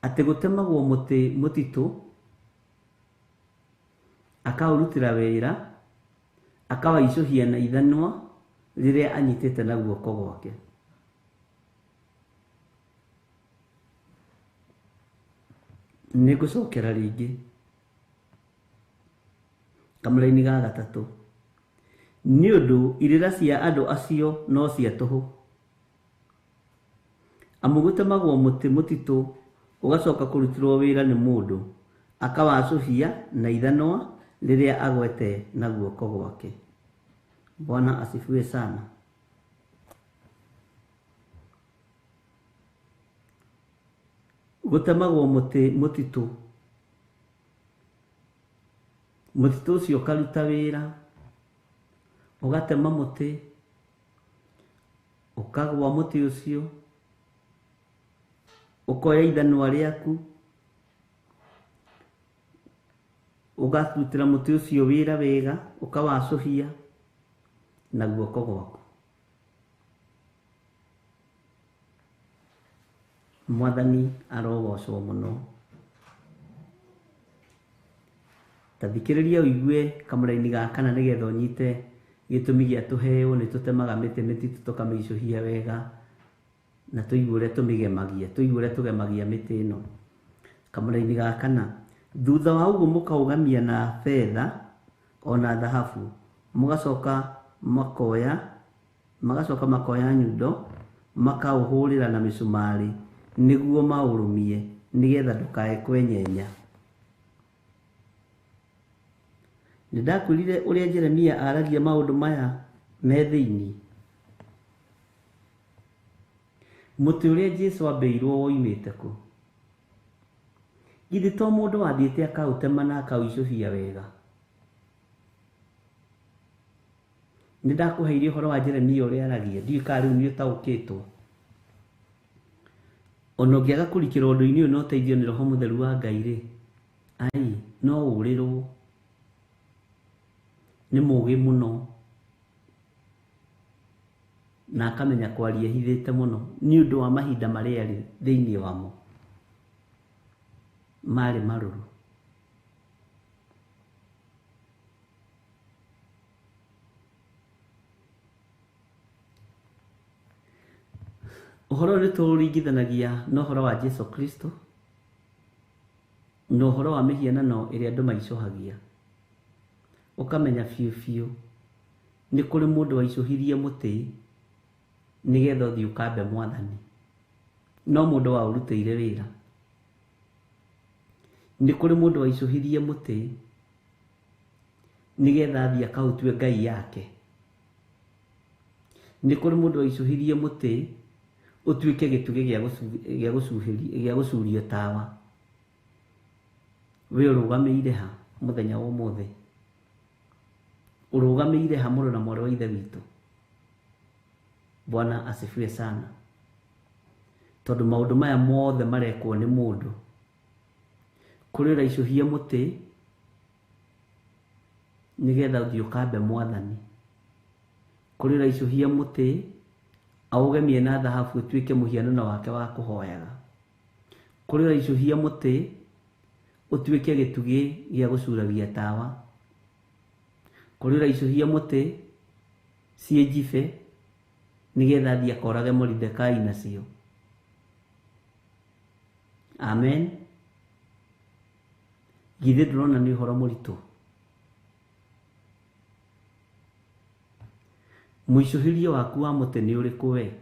Atĩ gũtemagwo mũtitũ akaũrutĩra wĩra, akawaicũhia na ithanwa rĩrĩa anyitĩte na guoko gwake. Nĩ ngũcokera rĩngĩ kamũraini ga gatatũ. Nĩ ũndũ irĩra cia andũ acio no cia tũhũ. Amu gũtemagwo mũtitũ ũgacoka kũrutĩrwo wĩra nĩ mũndũ, akawacũhia na ithanwa rĩrĩa agwete na guoko gwake. Bwana asifiwe sana. Gũtemagwo mũtĩ mũtitũ, mũtitũ ũcio ũkaruta wĩra, ũgatema mũtĩ, ũkagwa mũtĩ ũcio, ũkoya ithanwa rĩaku, ũgarutĩra mũtĩ ũcio wĩra wega, ũkawacũhia na guoko gwaku. Mwathani arogocwo mũno. Ta thikĩrĩria ũigue kamũraini ga kana nĩgetha ũnyite gĩtũmi gĩa tũheo nĩ tũtemaga mĩtĩ mĩtitũ tũkamĩicũhia wega na tũigue ũrĩa tũmĩgemagia, tũigue ũrĩa tũgemagia mĩtĩ ĩno. Kamũraini ga kana, thutha wa ũguo mũkaũgamia na betha ona thahabu, mũgacoka makoya nyundo makaũhũrĩra na mĩcumarĩ nĩguo maũrũmie nĩgetha ndũkae kwenyenya. Nĩndakwĩrire ũrĩa Jeremia aragia maũndũ maya me thĩinĩ. Mũtĩ ũrĩa Jesũ ambĩirwo woimĩte kũ? Githĩ to mũndũ wathiĩte akaũtema na akaũicũhia wega? Nĩndakũheire ũhoro wa Jeremia ũrĩa aragia, ndiũĩ kana rĩu nĩũtaũkĩtwo. Ona ũngĩaga kũrikĩra ũndũ-inĩ ũyũ na ũteithio nĩ Roho Mũtheru wa Ngai rĩ, ai, no ũrĩrwo. Nĩ mũũgĩ mũno na akamenya kwaria ehithĩte mũno nĩ ũndũ wa mahinda marĩa arĩ thĩinĩ wamo marĩ marũrũ. Ũhoro ũyũ nĩtũũringithanagia na ũhoro wa Jesũ Kristo na ũhoro wa mĩhianano ĩrĩa andũ maicũhagia. Ũkamenya biũ biũ nĩ kũrĩ mũndũ waicũhirie mũtĩ nĩgetha ũthiĩ ũkambe Mwathani, no mũndũ waũrutĩire wĩra. Nĩ kũrĩ mũndũ waicũhirie mũtĩ nĩgetha athiĩ akaũtue ngai yake. Nĩ kũrĩ mũndũ waicũhirie mũtĩ ũtuĩke gĩtugĩ gĩa gũcurio tawa. We ũrũgamĩire ha mũthenya wa ũmũthĩ? Ũrũgamĩire ha mũrũ na mwarĩ wa Ithe witũ? Bwana asifiwe sana. Tondũ maũndũ maya mothe marekwo nĩ mũndũ. Kũrĩ ũraicũhia mũtĩ nĩgetha ũthiĩ ũkambe Mwathani. Kũrĩ ũraicũhia mũtĩ aũgemie na thahabu ũtuĩke mũhianano wake wa kũhoyaga. Kũrĩ ũraicũhia mũtĩ ũtuĩke gĩtugĩ gĩa gũcuragia tawa. Kũrĩ ũraicũhia mũtĩ ciĩ njibe nĩgetha athiĩ akorage Moridekai nacio. Amen. Githĩ ndũrona nĩ ũhoro mũritũ? Mũicũhĩrie waku wa mũtĩ nĩ ũrĩkũ we?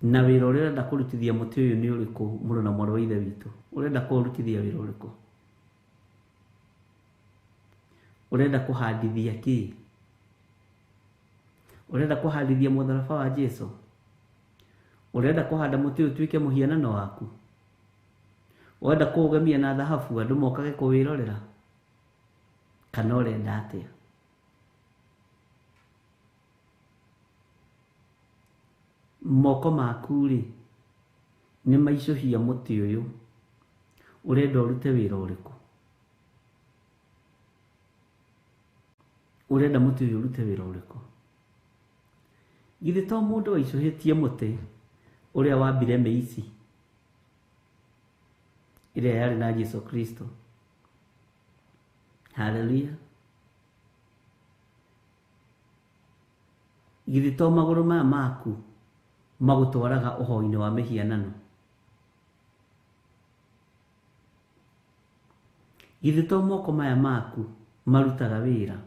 Na wĩra ũrĩa ũrenda kũrutithia mũtĩ ũyũ nĩ ũrĩkũ mũrũ na mwarĩ wa Ithe witũ? Ũrenda kũũrutithia wĩra ũrĩkũ? Ũrenda kũhandithia kĩ? Ũrenda kũhandithia mũtharaba wa Jesũ? Ũrenda kũhanda mũtĩ ũyũ ũtuĩke mũhianano waku? Ũrenda kũũgemia na thahabu andũ mokage kũwĩrorera? Kana ũrenda atĩa? Moko maku rĩ nĩ maicũhia mũtĩ ũyũ, ũrenda ũrute wĩra ũrĩkũ? Ũrenda mũtĩ ũyũ ũrute wĩra ũrĩkũ? Githĩ to mũndũ waicũhĩtie mũtĩ ũrĩa wambire mĩici ĩrĩa yarĩ na Jesũ Kristo? Haleluya. Githĩ to magũrũ maya maku magũtwaraga ũhoi-inĩ wa mĩhianano? Githĩ to moko maya maku marutaga wĩra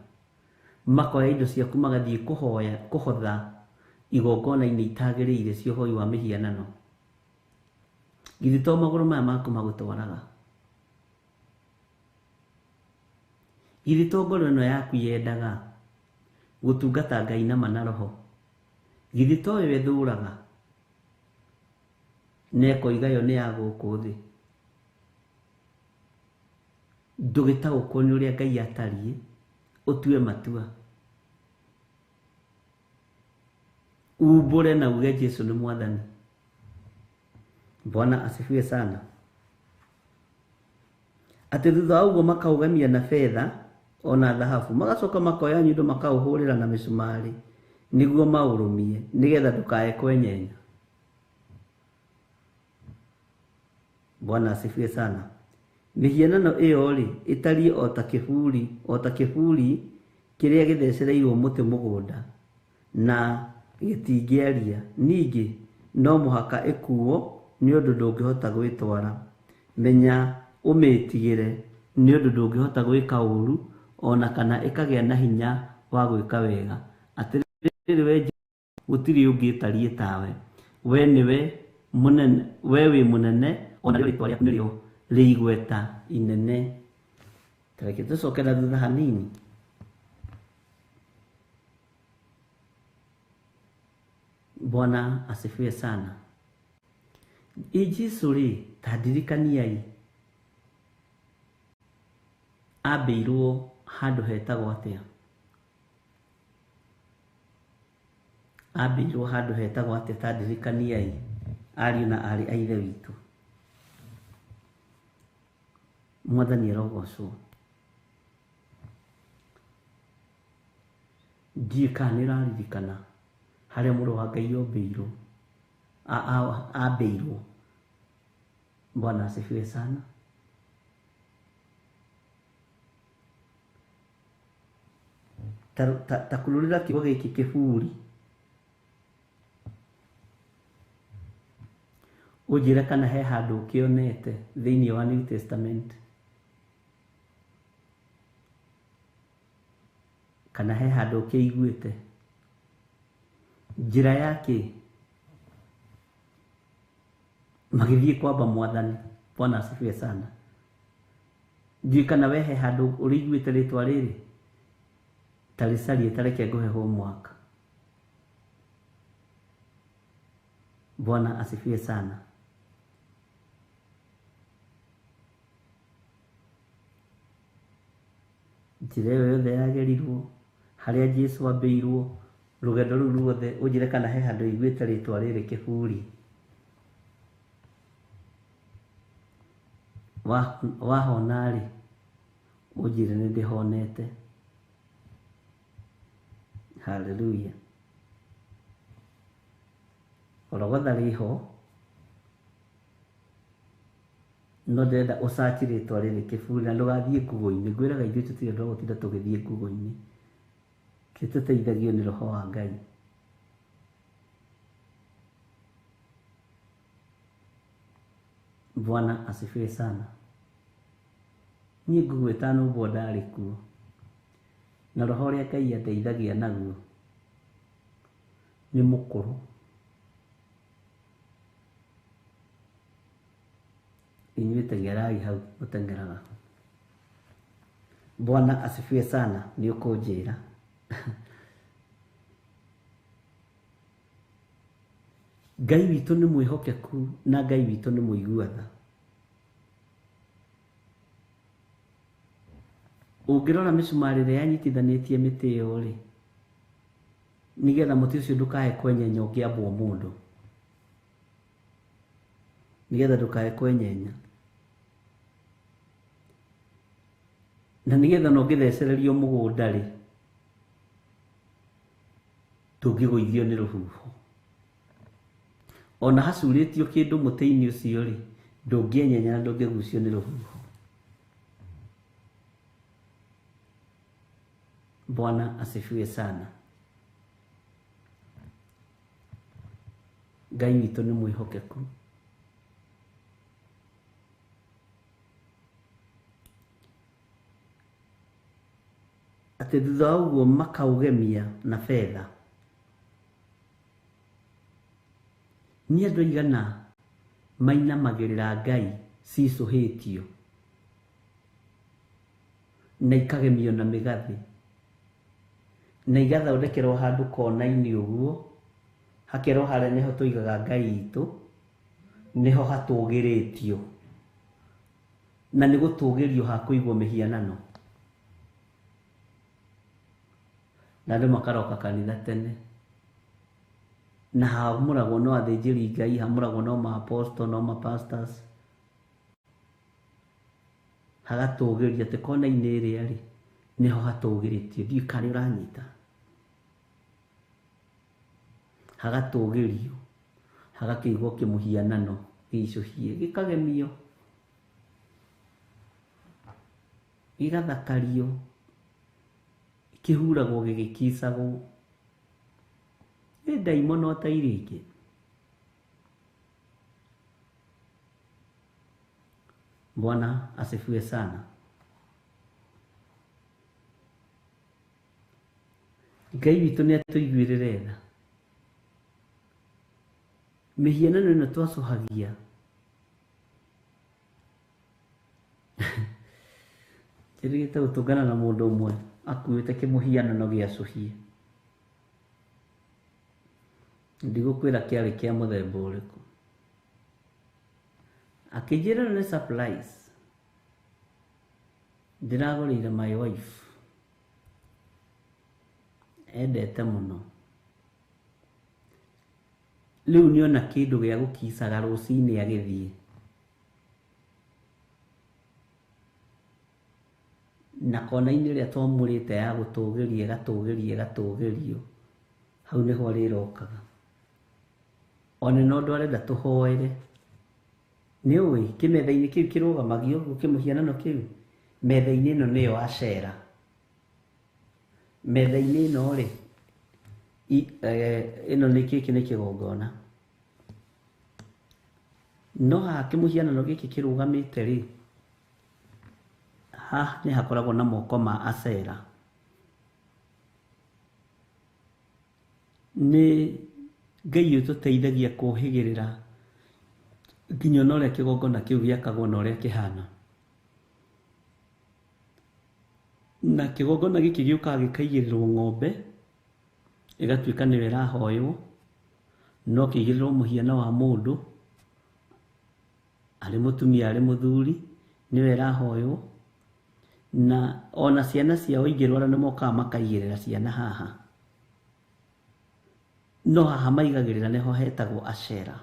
makoya indo ciaku magathiĩ kũhoya kũhotha igongona-inĩ itagĩrĩire cia ũhoi wa mĩhianano? Githĩ to magũrũ maya maku magũtwaraga? Githĩ to ngoro ĩno yaku yendaga gũtungata Ngai na ma na roho? Githĩ to yo ĩthũraga na ĩkoiga yo nĩ ya gũkũ thĩ? Ndũgĩtaũkwo nĩ ũrĩa Ngai atariĩ, ũtue matua, umbũre na uge Jesu nĩ mwathani. Bwana asifiwe sana. Atĩ thutha wa ũguo makaũgemia na betha ona thahabu, magacoka makoya nyundo makaũhũrĩra na mĩcumarĩ nĩguo maũrũmie, nĩgetha ndũkae kwenyenya. Bwana asifiwe sana. Mĩhianano ĩyo rĩ ĩtariĩ o ta kĩburi, o ta kĩburi kĩrĩa gĩthecereirwo mũtĩ mũgũnda na gĩtingĩaria. Ningĩ no mũhaka ĩkuo nĩ ũndũ ndũngĩhota gwĩtwara. Menya ũmĩtigĩre nĩ ũndũ ndũngĩhota gwĩka ũũru ona kana ĩkagĩa na hinya wa gwĩka wega. Atĩrĩrĩ we gũtirĩ ũngĩ ĩtariĩ tawe. We nĩwe mũnene, we wĩ mũnene, ona rĩo rĩtwa rĩaku nĩrĩo rĩ igweta inene. Ta reke tũcoke na thutha hanini. Bwana asifiwe sana. Ĩ Jesu rĩ, ta ndirikaniai, ambĩirwo handũ hetagwo atĩa? Ambĩirwo handũ hetagwo atĩa? Ta ndirikaniai ariũ na aarĩ a Ithe witũ. Mwathani arogocwo. Ndiũĩ kana nĩ ũraririkana harĩa mũrũ wa Ngai ombĩirwo, ambĩirwo. Bwana asifiwe sana. Ta kurũrĩra kiugo gĩkĩ kĩburi, ũnjĩre kana he handũ ũkĩonete thĩinĩ wa New Testament, kana he handũ ũkĩiguĩte. Njĩra yake magĩthiĩ kwamba mwathani. Bwana asifiwe sana. Ndiũĩ kana we he handũ ũrĩiguĩte rĩtwa rĩrĩ. Ta rĩcarie, ta reke ngũhe homework. Bwana asifiwe sana. Njĩra ĩyo yothe yagerirwo, harĩa Jesu ambĩirwo, rũgendo rũu ruothe, ũnjĩre kana he handũ ũiguĩte rĩtwa rĩrĩ kĩburi. Wahona rĩ, ũnjĩre nĩ ndĩhonete. Hallelujah. Gologotha rĩho, no ndĩrenda ũcaci rĩtwa rĩrĩ kĩburi na ndũgathiĩ Google-inĩ. Ngwĩraga ithuĩ tũtirĩ andũ a gũtinda tũgĩthiĩ Google-inĩ. Tũteithagio nĩ roho wa Ngai. Bwana asifiwe sana. Niĩ Google ĩtanũmbwo ndarĩ kuo, na roho ũrĩa Ngai andeithagia naguo nĩ mũkũrũ. Inyuĩ teng'erai hau mũteng'eraga. Bwana asifiwe sana. Nĩ ũkũnjĩra. Ngai witũ nĩ mwĩhokeku na Ngai witũ nĩ mũigua tha. Ũngĩrora mĩcumarĩ ĩrĩa yanyitithanĩtie mĩtĩ ĩyo rĩ, nĩgetha mũtĩ ũcio ndũkae kwenyenya ũngĩambwo mũndũ, nĩgetha ndũkae kwenyenya, na nĩgetha ona ũngĩthecererio mũgũnda rĩ, ndũngĩgũithio nĩ rũhuho. Ona hacurĩtio kĩndũ mũtĩ-inĩ ũcio rĩ, ndũngĩenyenya na ndũngĩgucio nĩ rũhuho. Bwana asifiwe sana. Ngai witũ nĩ mwĩhokeku. Atĩ thutha wa ũguo makaũgemia na betha. Nĩ andũ aigana mainamagĩrĩra Ngai cicũhĩtio Na ikagemio na mĩgathĩ na igathondekerwo handũ kona-inĩ ũguo, hakerwo harĩa nĩho tũigaga ngai itũ, nĩho hatũgĩrĩtio na nĩ gũtũgĩrio hakũigwo mĩhianano. Na andũ makaroka kanitha tene na hamũragwo no athĩnjĩri Ngai, hamũragwo no ma-apostle, no ma-pastors, hagatũgĩrio atĩ kona-inĩ ĩrĩa rĩ nĩho hatũgĩrĩtio. Ndiũĩ kana nĩ ũranyita. Hagatũgĩrio hagakĩigwo kĩmũhianano gĩicũhie, gĩkagemio, gĩgathakario, kĩhuragwo gĩgĩkicagwo. Nĩ ndaimono ta iria ingĩ. Bwana asifiwe sana. Ngai witũ nĩ atũiguĩrĩre tha. Mĩhianano ĩno twacũhagia njĩrĩgĩte gũtũngana na mũndũ ũmwe akuĩte kĩmũhianano gĩacũhie. Ndigũkwĩra kĩarĩ kĩa mũthemba ũrĩkũ. Akĩnjĩra nĩ surprise ndĩragũrĩire my wife, endete mũno. Rĩu nĩona kĩndũ gĩa gũkicaga rũcinĩ agĩthiĩ. Na kona-inĩ ĩrĩa twamũrĩte ya gũtũgĩria ĩgatũgĩrio ĩgatũgĩrio, hau nĩho arĩrokaga. Ona no ũndũ arenda tũhoere. Nĩ ũĩ kĩmetha-inĩ kĩu kĩrũgamagio ũguo kĩmũhianano kĩu, metha-inĩ ĩno nĩyo acera. Metha-inĩ ĩno rĩ, ĩno nĩ gĩkĩ nĩ kĩgongona. No haha kĩmũhianano gĩkĩ kĩrũgamĩte rĩ, haha nĩ hakoragwo na moko ma acera. Nĩ Ngai ũtũteithagia kũhĩgĩrĩra nginya ona ũrĩa kĩgongona kĩu gĩakagwo na ũrĩa kĩhana. Na kĩgongona gĩkĩ gĩũkaga gĩkaigĩrĩrwo ng'ombe, ĩgatuĩka nĩyo ĩrahoywo, no kĩigĩrĩrwo mũhiano wa mũndũ, arĩ mũtumia arĩ mũthuri, nĩwe ĩrahoywo. Na ona ciana ciao ingĩrwara nĩ mokaga makaigĩrĩra ciana haha. No haha maigagĩrĩra nĩho hetagwo acera.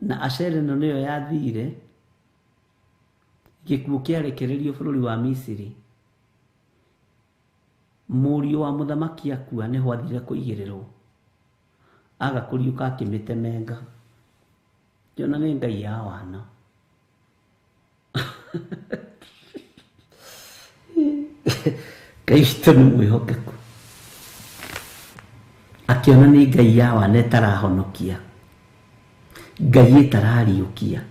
Na acera ĩno nĩyo yathire gĩkuũ kĩarekererio bũrũri wa Misiri. Mũriũ wa mũthamaki akua nĩho athire kũigĩrĩrwo, aga kũriũka akĩmĩtemenga. Ngĩona nĩ ngai ya wana. Ngai witũ nĩ mwĩhokeku. Akĩona nĩ ngai ya wana ĩtarahonokia, ngai ĩtarariũkia.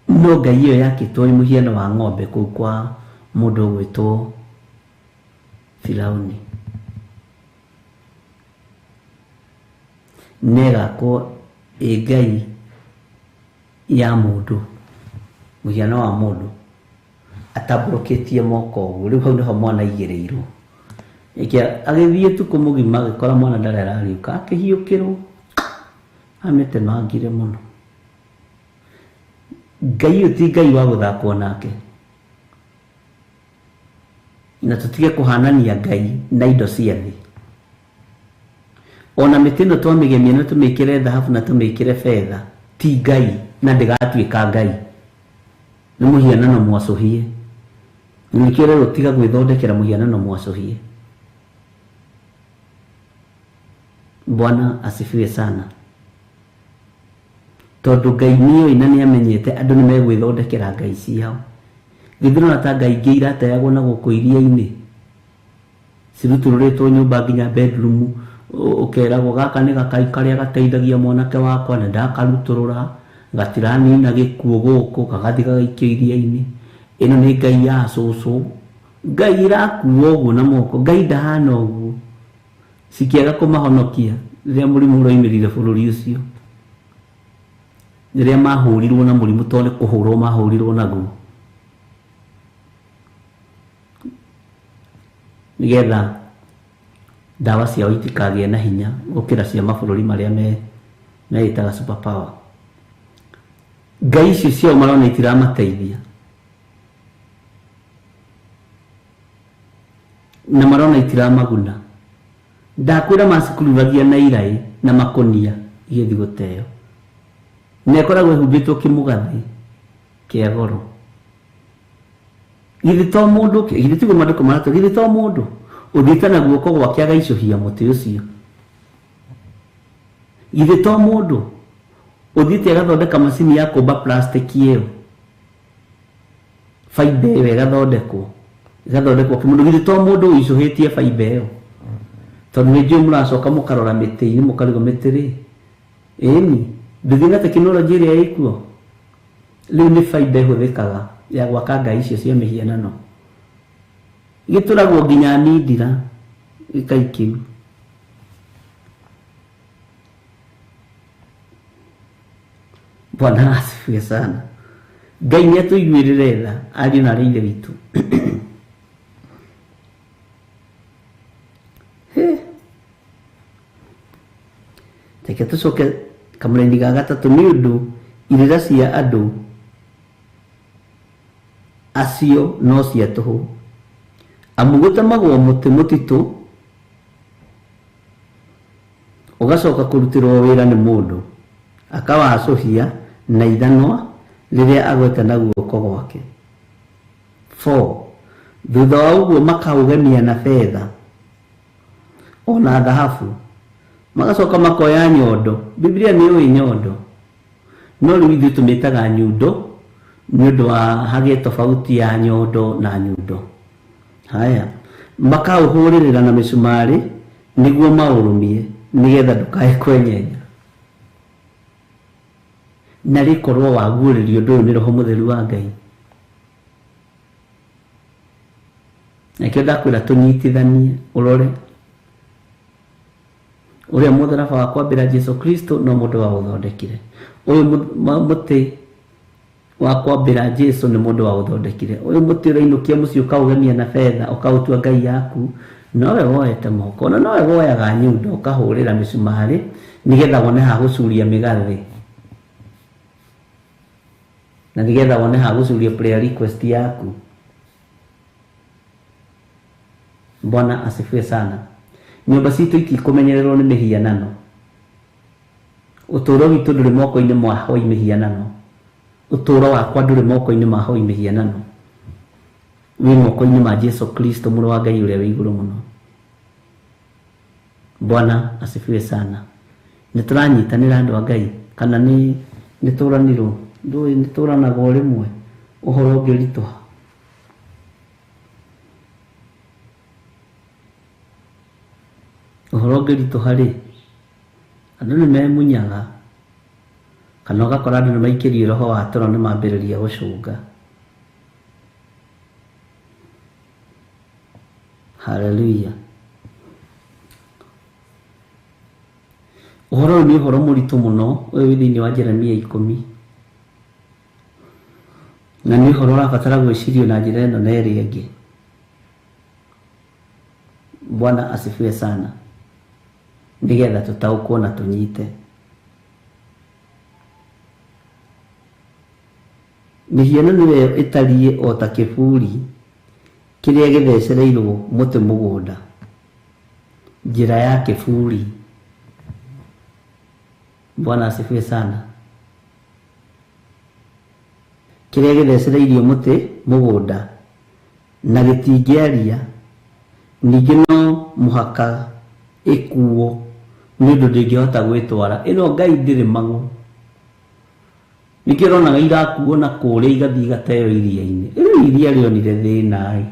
No ngai ĩyo yakĩtwo ĩ mũhiano wa ng'ombe kũu kwa mũndũ ũgwĩtwo Firauni. Na ĩgakwo ĩ ngai ya mũndũ, mũhiano wa mũndũ atambũrũkĩtie moko ũguo. Rĩu hau nĩho mwana aigĩrĩirwo. Agĩthiĩ ũtukũ mũgima agĩkora mwana ndarĩ arariũka, akĩhiũkĩrwo, amĩtemangire mũno. Ngai ũyũ ti ngai wa gũthakwo nake. Na tũtige kũhanania ngai na indo cia thĩ. Ona mĩtĩ ĩno twamĩgemia na tũmĩkĩre thahabu na tũmĩkĩre betha, ti ngai na ndĩgatuĩka ngai. Nĩ mũhianano mwacũhie. Nĩkĩo ũrerwo tiga gwĩthondekera mũhianano mwacũhie. Bwana asifiwe sana. Tondũ ngai nĩoĩ na nĩamenyete andũ nĩmegwĩthondekera ngai ciao. Githĩ ũrona ta ngai ingĩ irateagwo na gũkũ iria-inĩ, cirutũrũrĩtwo nyũmba nginya bedroom, ũkeragwo gaka nĩ gakai karĩa gateithagia mwanake wakwa na ndakarutũrũra, gatiranina gĩkuũ gũkũ, gagathiĩ gagaikio iria-inĩ. Ĩno nĩ ngai ya cũcũ. Ngai ĩrakuo ũguo na moko, ngai ndahana ũguo. Cikĩaga kũmahonokia rĩrĩa mũrimũ ũroimĩrire bũrũri ũcio. Rĩrĩa mahũrirwo na mũrimũ to nĩ kũhũrwo mahũrirwo naguo nĩgetha ndawa ciao itikagĩe na hinya gũkĩra cia mabũrũri marĩa meĩtaga super power. Ngai icio ciao marona itiramateithia na marona itiramaguna. Ndakwĩra macikuruhagia na iraĩ na makonia igĩthiĩ gũteo, na ĩkoragwo ĩhumbĩtwo kĩmũgathĩ kĩa goro. Githĩ to mũndũ, githĩ tiguo maandĩko maratũ, githĩ to mũndũ ũthiĩte na guoko gwake agaicũhia mũtĩ ũcio? Githĩ to mũndũ ũthiĩte agathondeka macini ya kũmba plastic ĩyo, fiber ĩyo ĩgathondekwo kĩmũndũ? Githĩ to mũndũ ũicũhĩtie fiber ĩyo? Tondũ nĩ njũĩ mũracoka mũkarora mĩtĩ-inĩ mũkarigwo mĩtĩ rĩ, ĩni ndũthiĩ na tekinoronjĩ ĩrĩa ĩkuo rĩu nĩ fiber ĩhũthĩkaga ya gwaka ngai icio cia mĩhianano. Gĩtũragwo nginya mindira gĩkaikĩu. Bwana asifiwe sana. Ngai nĩ atũiguĩrĩre tha ariũ na aarĩ a Ithe witũ. Reke tũcoke kamũraini ga gatatũ, nĩ ũndũ irĩra cia andũ acio no cia tũhũ, amu gũtemagwo mũtĩ mũtitũ ũgacoka kũrutĩrwo wĩra nĩ mũndũ akawacũhia na ithanwa rĩrĩa agwete na guoko gwake. 4 Thutha wa ũguo makaũgemia na betha ona thahabu, magacoka makoya nyondo. Biblia nĩ yũĩ nyondo, no rĩu ithuĩ tũmĩtaga nyundo nĩ ũndũ wa hagĩe tofauti ya nyondo na nyundo. Haya, makaũhũrĩrĩra na mĩcumarĩ nĩguo maũrũmie nĩgetha ndũkae kwenyenya. Na rĩkorwo waguũrĩrio ũndũ ũyũ nĩ Roho Mũtheru wa Ngai. Nakĩo ndakwĩra tũnyitithanie, ũrore ũrĩa mũtharaba wa kwambĩra Jesu Kristo no mũndũ waũthondekire. Ũyũ mũtĩ wa kwambĩra Jesu nĩ mũndũ waũthondekire. Ũyũ mũtĩ ũrainũkia mũciĩ ũkaũgemia na betha ũkaũtua ngai yaku, nowe woete moko, na nowe woyaga nyundo ũkahũrĩra mĩcumarĩ nĩgetha wone ha gũcuria mĩgathĩ, na nĩgetha wone ha gũcuria prayer request yaku. Bwana asifiwe sana. Nyũmba citũ itikũmenyererwo nĩ mĩhianano. Ũtũũro witũ ndũrĩ moko-inĩ ma hoi mĩhianano. Ũtũũro wakwa ndũrĩ moko-inĩ ma hoi mĩhianano, wĩ moko-inĩ ma Jesu Kristo mũrũ wa Ngai ũrĩa wĩ igũrũ mũno. Bwana asifiwe sana. Nĩ tũranyitanĩra andũ a Ngai kana nĩ tũranirwo? Ndũĩ nĩ tũranagwo rĩmwe ũhoro ũngĩritũha. Ũhoro ũngĩritũha rĩ, andũ nĩ memunyaga, kana ũgakora andũ nĩ maikĩrio roho wa toro nĩ mambĩrĩria gũcũnga. Haleluya. Ũhoro ũyũ nĩ ũhoro mũritũ mũno, ũyũ wĩ thĩinĩ wa Jeremia 10, na nĩ ũhoro ũrabatara gwĩcirio na njĩra ĩno na ĩrĩa ĩngĩ. Bwana asifiwe sana. Nĩgetha tũtaũkwo na tũnyite. Mĩhianano ĩyo ĩtariĩ o ta kĩburi kĩrĩa gĩthecereirwo mũtĩ mũgũnda, njĩra ya kĩburi. Bwana asifiwe sana. Kĩrĩa gĩthecereirio mũtĩ mũgũnda na gĩtingĩaria, ningĩ no mũhaka ĩkuo nĩ ũndũ ndĩngĩhota gwĩtwara. Ĩno ngai ndĩrĩ magũrũ, nĩkĩo ũronaga irakuo na kũrĩa igathiĩ igateo iria-inĩ. Rĩu iria rĩonire thĩna ĩ,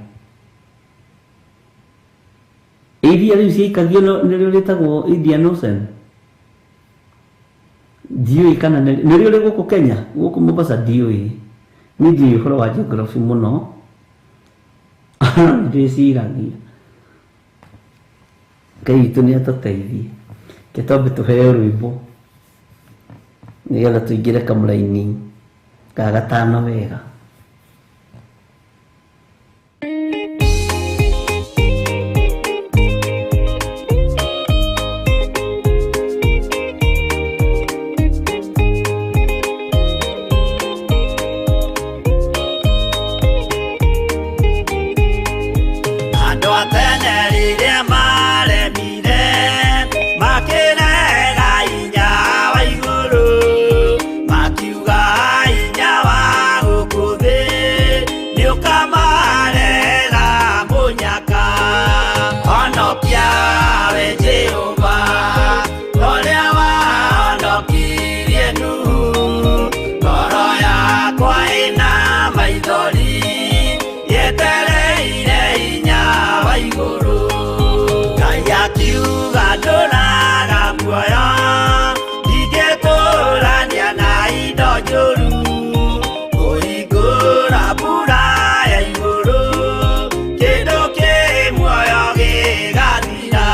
iria rĩu ciaikagio nĩrĩo rĩtagwo Indian Ocean. Ndiũĩ kana nĩrĩo rĩ gũkũ Kenya, gũkũ Mombasa ndiũĩ. Niĩ ndiũĩ ũhoro wa geography mũno, ndĩciragia. Ngai witũ nĩ atũteithie. Reke twambe tũheo rwĩmbo. Nĩgetha tũingĩre kamũraini ga gatano wega. Andũ a tene rĩrĩa maremire makĩrega hinya wa igũrũ, makiuga hinya wa gũkũ thĩ nĩũkamarehera mũnyaka. Honokia we Jehova, ũrĩa wahonokirie Nuhu, ngoro yakwa ĩna maithori yetereire hinya wa igũrũ. Ngai akiuga ndũraga muoyo, ndingĩtũrania na indo njũru, kũhingũra mbura ya igũrũ, kĩndũ kĩ muoyo gĩgathira.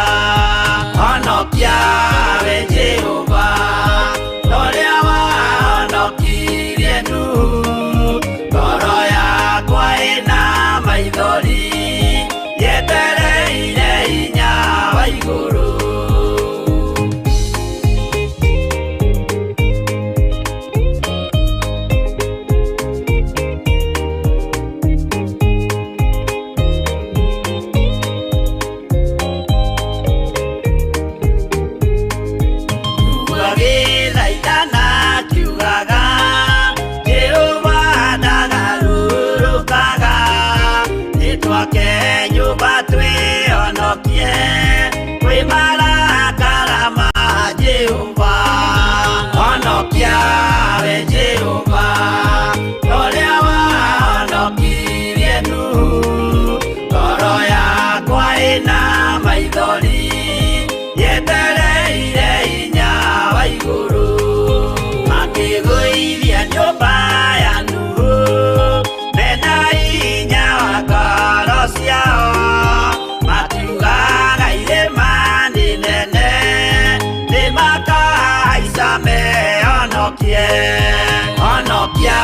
Honokia we Jehova, ũrĩa wahonokirie Nuhu, ngoro yakwa ĩna maithori yetereire hinya wa igũrũ. Agĩthaithana akiugaga, Jehova ndagarũrũkaga, nĩtwake nyũmba twĩhonokie kwĩ marakara ma Jehova. Honokia we Jehova, ũrĩa wahonokirie Nuhu, ngoro yakwa ĩna maithori yetereire hinya wa igũrũ. Makĩgũithia nyũmba ya Nuhu mena hinya wa ngoro ciao, makiugaga irĩma nĩ nene nĩmakahaica mehonokie. Honokia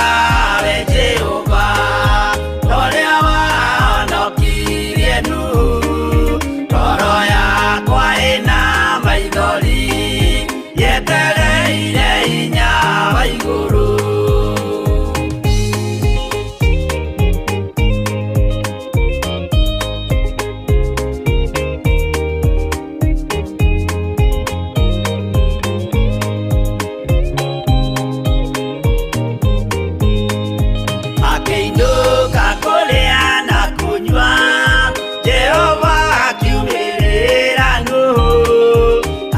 we Jehova, ũrĩa wahonokirie Nuhu, ngoro yakwa ĩna maithori yetereire hinya wa igũrũ. Makĩinũka kũrĩa na kũnyua, Jehova akiumĩrĩra Nuhu,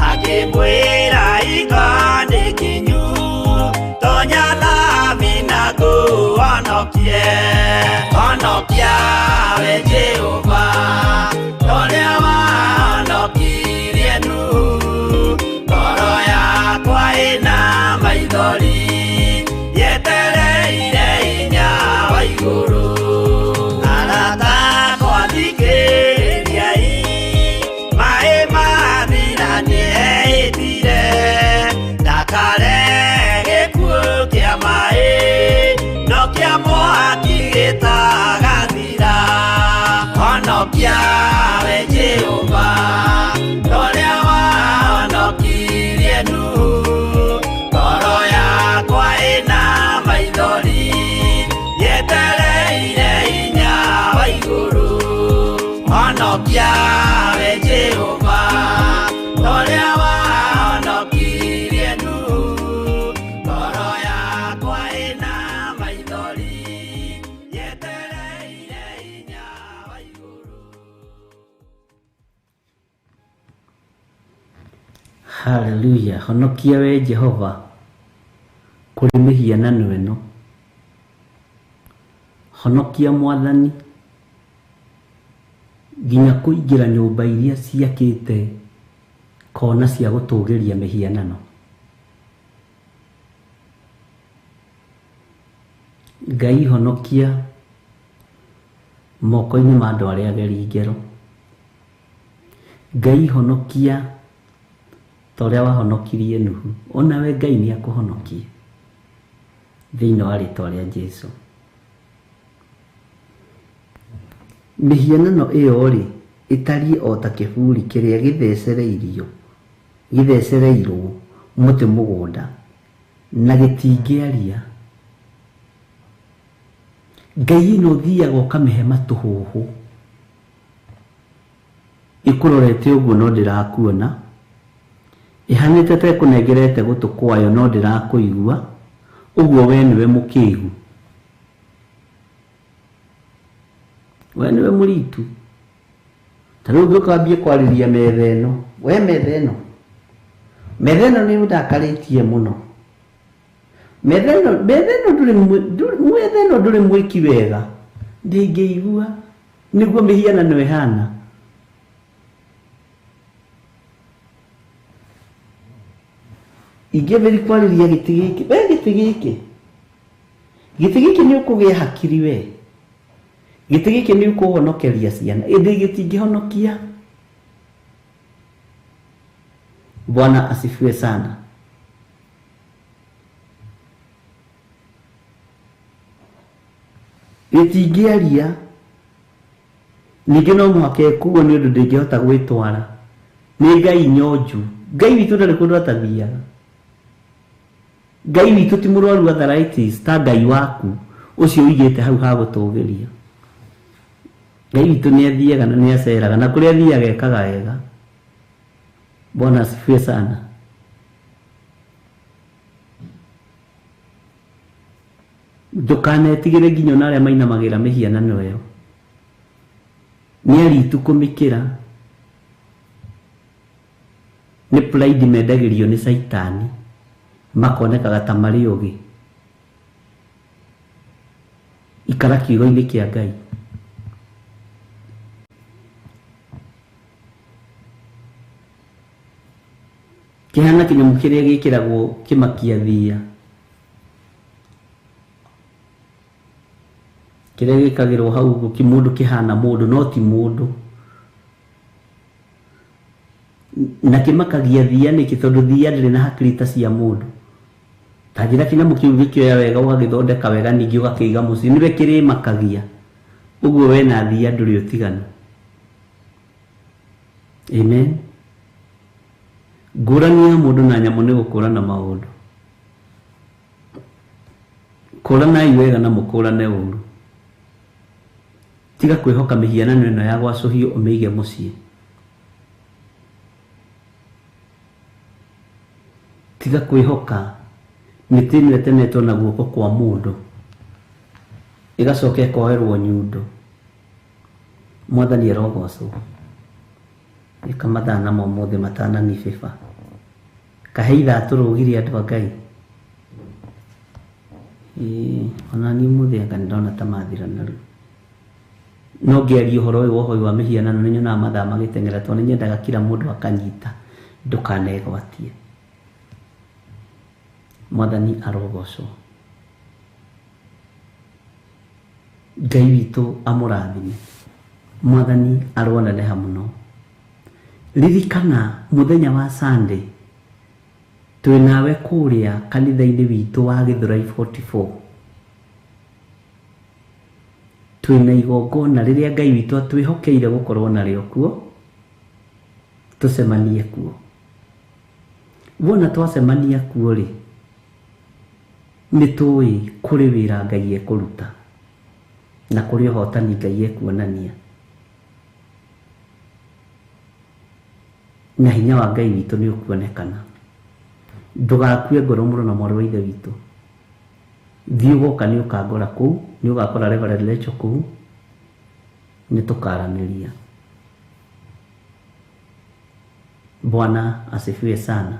akĩmwĩra hingo nĩ kinyu, tonya thabina ngũhonokie. Honokia we Jehova, ũrĩa wahonokirie Nuhu, ngoro yakwa ĩna maithori yetereire hinya wa igũrũ. Arata akwa thikĩrĩriai, maĩ mathira nĩehĩtire, ndakarehe gĩkuũ kĩa maĩ, no kĩa mwaki gĩtagathira. Honokia we Jehova, ũrĩa wahonokirie Nuhu, ngoro yakwa ĩna maithori yetereire hinya wa igũrũ. Honokia we Jehova, ũrĩa wahonokirie Nuhu, ngoro yakwa ĩna maithori yetereire hinya wa igũrũ. Haleluya. Honokia we Jehova kũrĩ mĩhianano ĩno. Honokia Mwathani nginya kũingĩra nyũmba iria ciakĩte kona cia gũtũgĩria mĩhianano. Ngai honokia moko-inĩ ma andũ arĩa ageri ngero. Ngai honokia Ta ũrĩa wahonokirie Nuhu, onawe Ngai nĩ akũhonokie thĩinĩ wa rĩtwa rĩa Jesu. Mĩhianano ĩyo rĩ ĩtariĩ o ta kĩburi kĩrĩa gĩthecereirwo mũtĩ mũgũnda na gĩtingĩaria. Ngai ĩno ũthiaga ũkamĩhe matũhũhũ, ĩkũrorete ũguo no ndĩrakuona, ĩhanĩte ta ĩkũnengerete gũtũ kwayo no ndĩrakũigua, ũguo we nĩwe mũkĩgu, we nĩwe mũritu. Ta rĩu ũngĩũka wambie kwarĩria metha ĩno, we metha ĩno, metha ĩno nĩ ũndakarĩtie mũno, metha ĩno ndũrĩ mwĩki wega, ndĩngĩigua. Nĩguo mĩhianano ĩhana. Ingĩambĩrĩria kwarĩria gĩtĩ gĩkĩ, we gĩtĩ gĩkĩ, gĩtĩ gĩkĩ nĩ ũkũgĩa hakiri we, gĩtĩ gĩkĩ nĩ ũkũhonokeria ciana, ĩndĩ gĩtingĩhonokia. Bwana asifiwe sana. Gĩtingĩaria, ningĩ no mũhaka ĩkuo nĩ ũndũ ndĩngĩhota gwĩtwara. Nĩ Ngai nyonju. Ngai witũ ndarĩ kũndũ atathiaga. Ngai witũ ti mũrwaru arthritis ta Ngai waku ũcio ũigĩte hau ha gũtũgĩria. Ngai witũ nĩ athiaga na nĩ aceraga, na kũrĩa athiaga ekaga wega. Bwana asifiwe sana. Ndũkanetigĩre nginya ona arĩa mainamagĩra mĩhianano ĩyo, nĩ aritu kũmĩkĩra, nĩ pride mendagĩrio nĩ Caitani, makonekaga ta marĩ ũgĩ. Ikara kiugo-inĩ kĩa Ngai. Kĩhana kĩnyamũ kĩrĩa gĩkĩragwo kĩmakia thia, kĩrĩa gĩkagĩrwo hau ũguo, kĩmũndũ kĩhana mũndũ no ti mũndũ, na kĩmakagia thia nĩkĩ? Tondũ thia ndĩrĩ na hakiri ta cia mũndũ. Ta njĩra kĩnyamũ kĩu gĩkĩoya wega ũgagĩthondeka wega, ningĩ ũgakĩiga mũciĩ, nĩwe kĩrĩmakagia. Ũguo we na thia ndũrĩ ũtiganu. Amen. Ngũrani ya mũndũ na nyamũ nĩ gũkũrana maũndũ. Kũranai wega na mũkũrane ũru. Tiga kwĩhoka mĩhianano ĩno ya gwacũhio ũmĩige mũciĩ. Tiga kwĩhoka mĩtĩ ĩno ĩtemetwo na guoko kwa mũndũ ĩgacoka ĩkoerwo nyundo. Mwathani arogocwo. Ĩka mathaa namo ũmũthĩ matananibĩba. Kahe ithaa tũrũgire andũ a Ngai. Ona niĩ ũmũthĩ anga nĩndona ta mathira narua. No ngĩaria ũhoro ũyũ wa ũhoi wa mĩhianano nĩ nyonaga mathaa magĩteng'era, tondũ nĩ nyendaga kila mũndũ akanyita, ndũkanegwatie. Mwathani arogocwo. Ngai witũ amũrathime. Mwathani aroneneha mũno. Ririkana mũthenya wa Sunday twĩ nawe kũrĩa kanitha-inĩ witũ wa Gĩthũrai 44. Twĩna igongona rĩrĩa Ngai witũ atwĩhokeire gũkorwo narĩo kuo, tũcemanie kuo. Wona twacemania kuo rĩ, nĩ tũĩ kũrĩ wĩra Ngai ekũruta na kũrĩ ũhotani Ngai ekuonania, na hinya wa Ngai witũ nĩ ũkuonekana. Ndũgakue ngoro mũno na mwarĩ wa ithe witũ. Thiĩ ũgoka nĩ ũkangora kũu, nĩ ũgakora Reverend Rachel kũu, nĩ tũkaranĩria. Bwana asifiwe sana.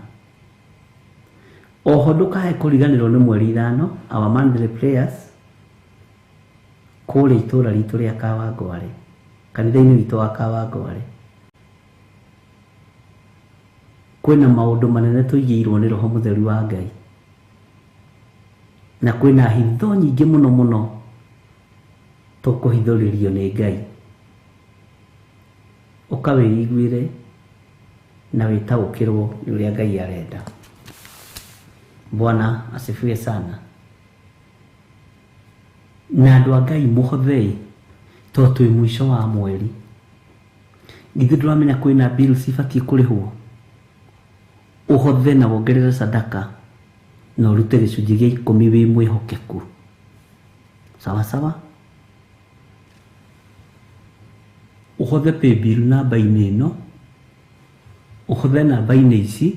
Oho ndũkae kũriganĩrwo nĩ mweri 5, our monthly prayers kũrĩa itũũra ritũ rĩa Kawangware, kanitha-inĩ witũ wa Kawangware. Kwĩna maũndũ manene tũigĩirwo nĩ Roho Mũtheru wa Ngai, na kwĩna hitho nyingĩ mũno mũno tũkũhithũrĩrio nĩ Ngai. Ũka wĩiguĩre Na wĩtaũkĩrwo nĩ ũrĩa Ngai arenda. Bwana asifiwe sana. Na andũ a Ngai mũhothei tondũ twĩ mũico wa mweri. Githĩ ndũramenya kwĩna bills ibatiĩ kũrĩhwo? Ũhothe na wongerere sadaka na ũrute gĩcunjĩ gĩa 10 wĩ mwĩhokeku. Sawa sawa? Ũhothe paybill namba-inĩ ĩno, ũhothe namba-inĩ ici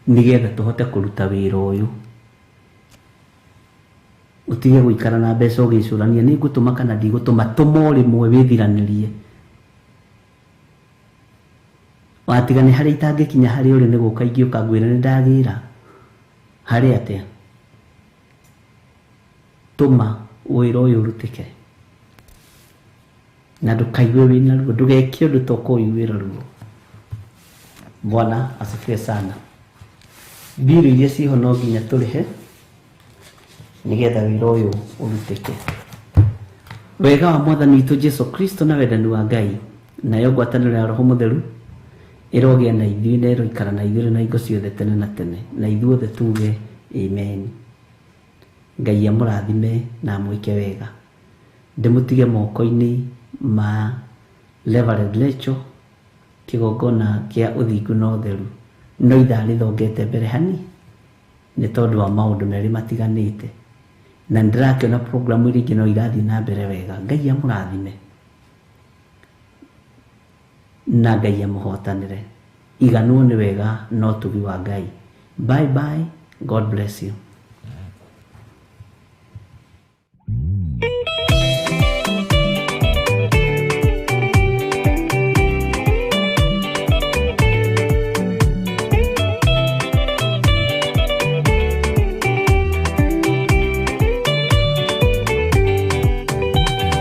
nĩgetha tũhote kũruta wĩra ũyũ. Ũtige gũikara na mbeca ũgĩcũrania nĩ ngũtũma kana ndigũtũma, tũma o rĩmwe wĩthiranĩrie. Watiga nĩ harĩa itangĩkinya harĩa ũrĩ nĩ gũka ingĩũka ngwĩre nĩ ndagĩra. Harĩ atĩa? Tũma wĩra ũyũ ũrutĩke. Na ndũkaigue wĩna ruo, ndũgeke ũndũ ta ũkũiguĩra ruo. Bwana asifiwe sana. Mbirũ iria ciho no nginya tũrĩhe nĩgetha wĩra ũyũ ũrutĩke. Wega wa Mwathani witũ Jesu Kristo na wendani wa Ngai nayo ngwatanĩro ya Roho Mũtheru ĩrogĩa na ithuĩ na ĩroikara na ithuĩ na hingo ciothe tene na tene, na ithuothe tuge amen. Ngai amũrathime na amwĩke wega. Ndĩmũtige moko-inĩ ma Reverend Rachel, kĩgongona kĩa ũthingu na ũtheru. No ithaa rĩthongete mbere hani nĩ tondũ wa maũndũ merĩ matiganĩte, na nĩndĩrakĩona programu iria ingĩ no irathiĩ na mbere wega. Ngai amũrathime na Ngai amũhotanĩre. Iganwo nĩ wega na ũtugi wa Ngai. Bye bye. God bless you.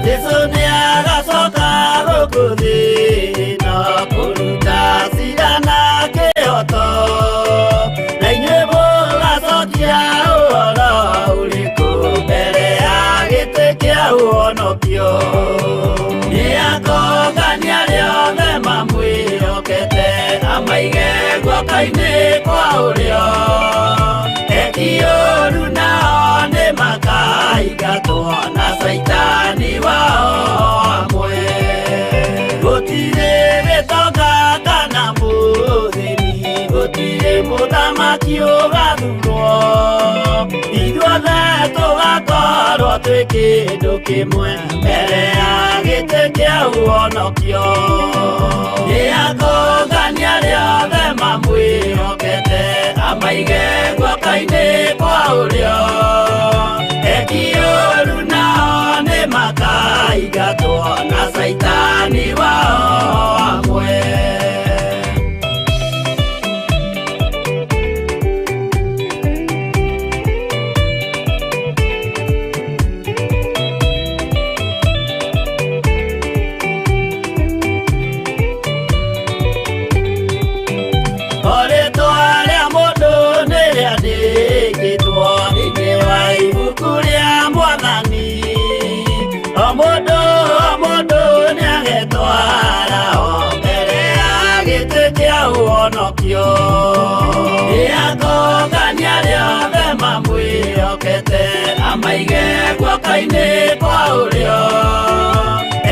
Jesu nĩagacoka gũkũ thĩ ĩno kũruta cira na kĩhooto, na inyuĩ mũgacokia ũhoro ũrĩkũ mbere ya gĩtĩ kĩa ũhonokio? Nĩakongania arĩa othe mamwĩhokete, amaige guoko-inĩ kwa ũrĩo. Eki ũũru nao nĩmakaingatwo na caitani wao hamwe. Gũtirĩ gĩtonga kana mũthĩni, gũtirĩ mũthamaki ũgathurwo. Ithuothe tũgakorwo twĩ kĩndũ kĩmwe mbere ya gĩtĩ kĩa ũhonokio. Nĩakongania arĩa othe mamwĩhokete, amaige guoko-inĩ kwa ũrĩo. Eki ũũru nao nĩmakaingatwo na caitani wao hamwe. Ũhonokio. Nĩakongania arĩa othe mamwĩhokete, amaige guoko-inĩ kwa ũrĩo.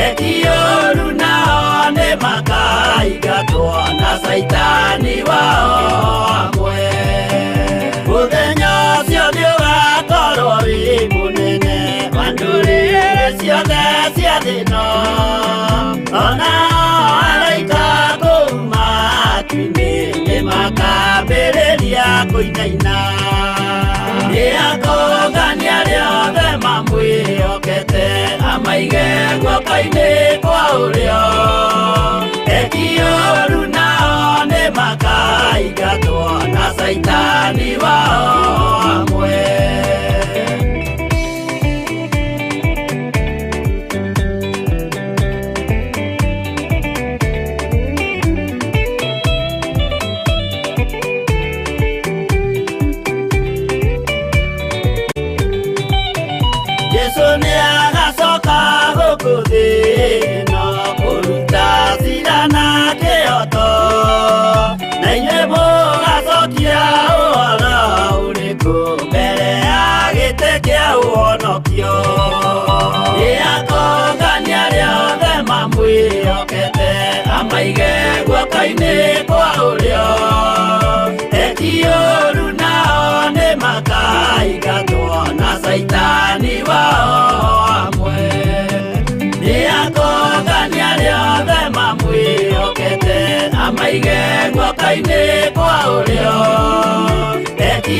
Eki ũũru nao nĩmakaingatwo na caitani wao hamwe. Mũthenya ũcio nĩũgakorwo wĩ mũnene wa ndũrĩrĩ ciothe cia thĩ ĩno, ona araika kũu matu-inĩ nĩmakambĩrĩria kũinaina. Nĩakongania arĩa othe mamwĩhokete, amaige guoko-inĩ kwa ũrĩo. Eki ũũru nao nĩmakaingatwo na caitani wao hamwe. Jesu nĩagacoka gũkũ thĩ ĩno kũruta cira na kĩhooto, guoko-inĩ kwa ũrĩo. Eki ũru nao nĩ makaingatwo na caitani wao hamwe. Nĩ akongania arĩa othe mamwĩhokete amaige guoko-inĩ kwa ũrĩo. Eki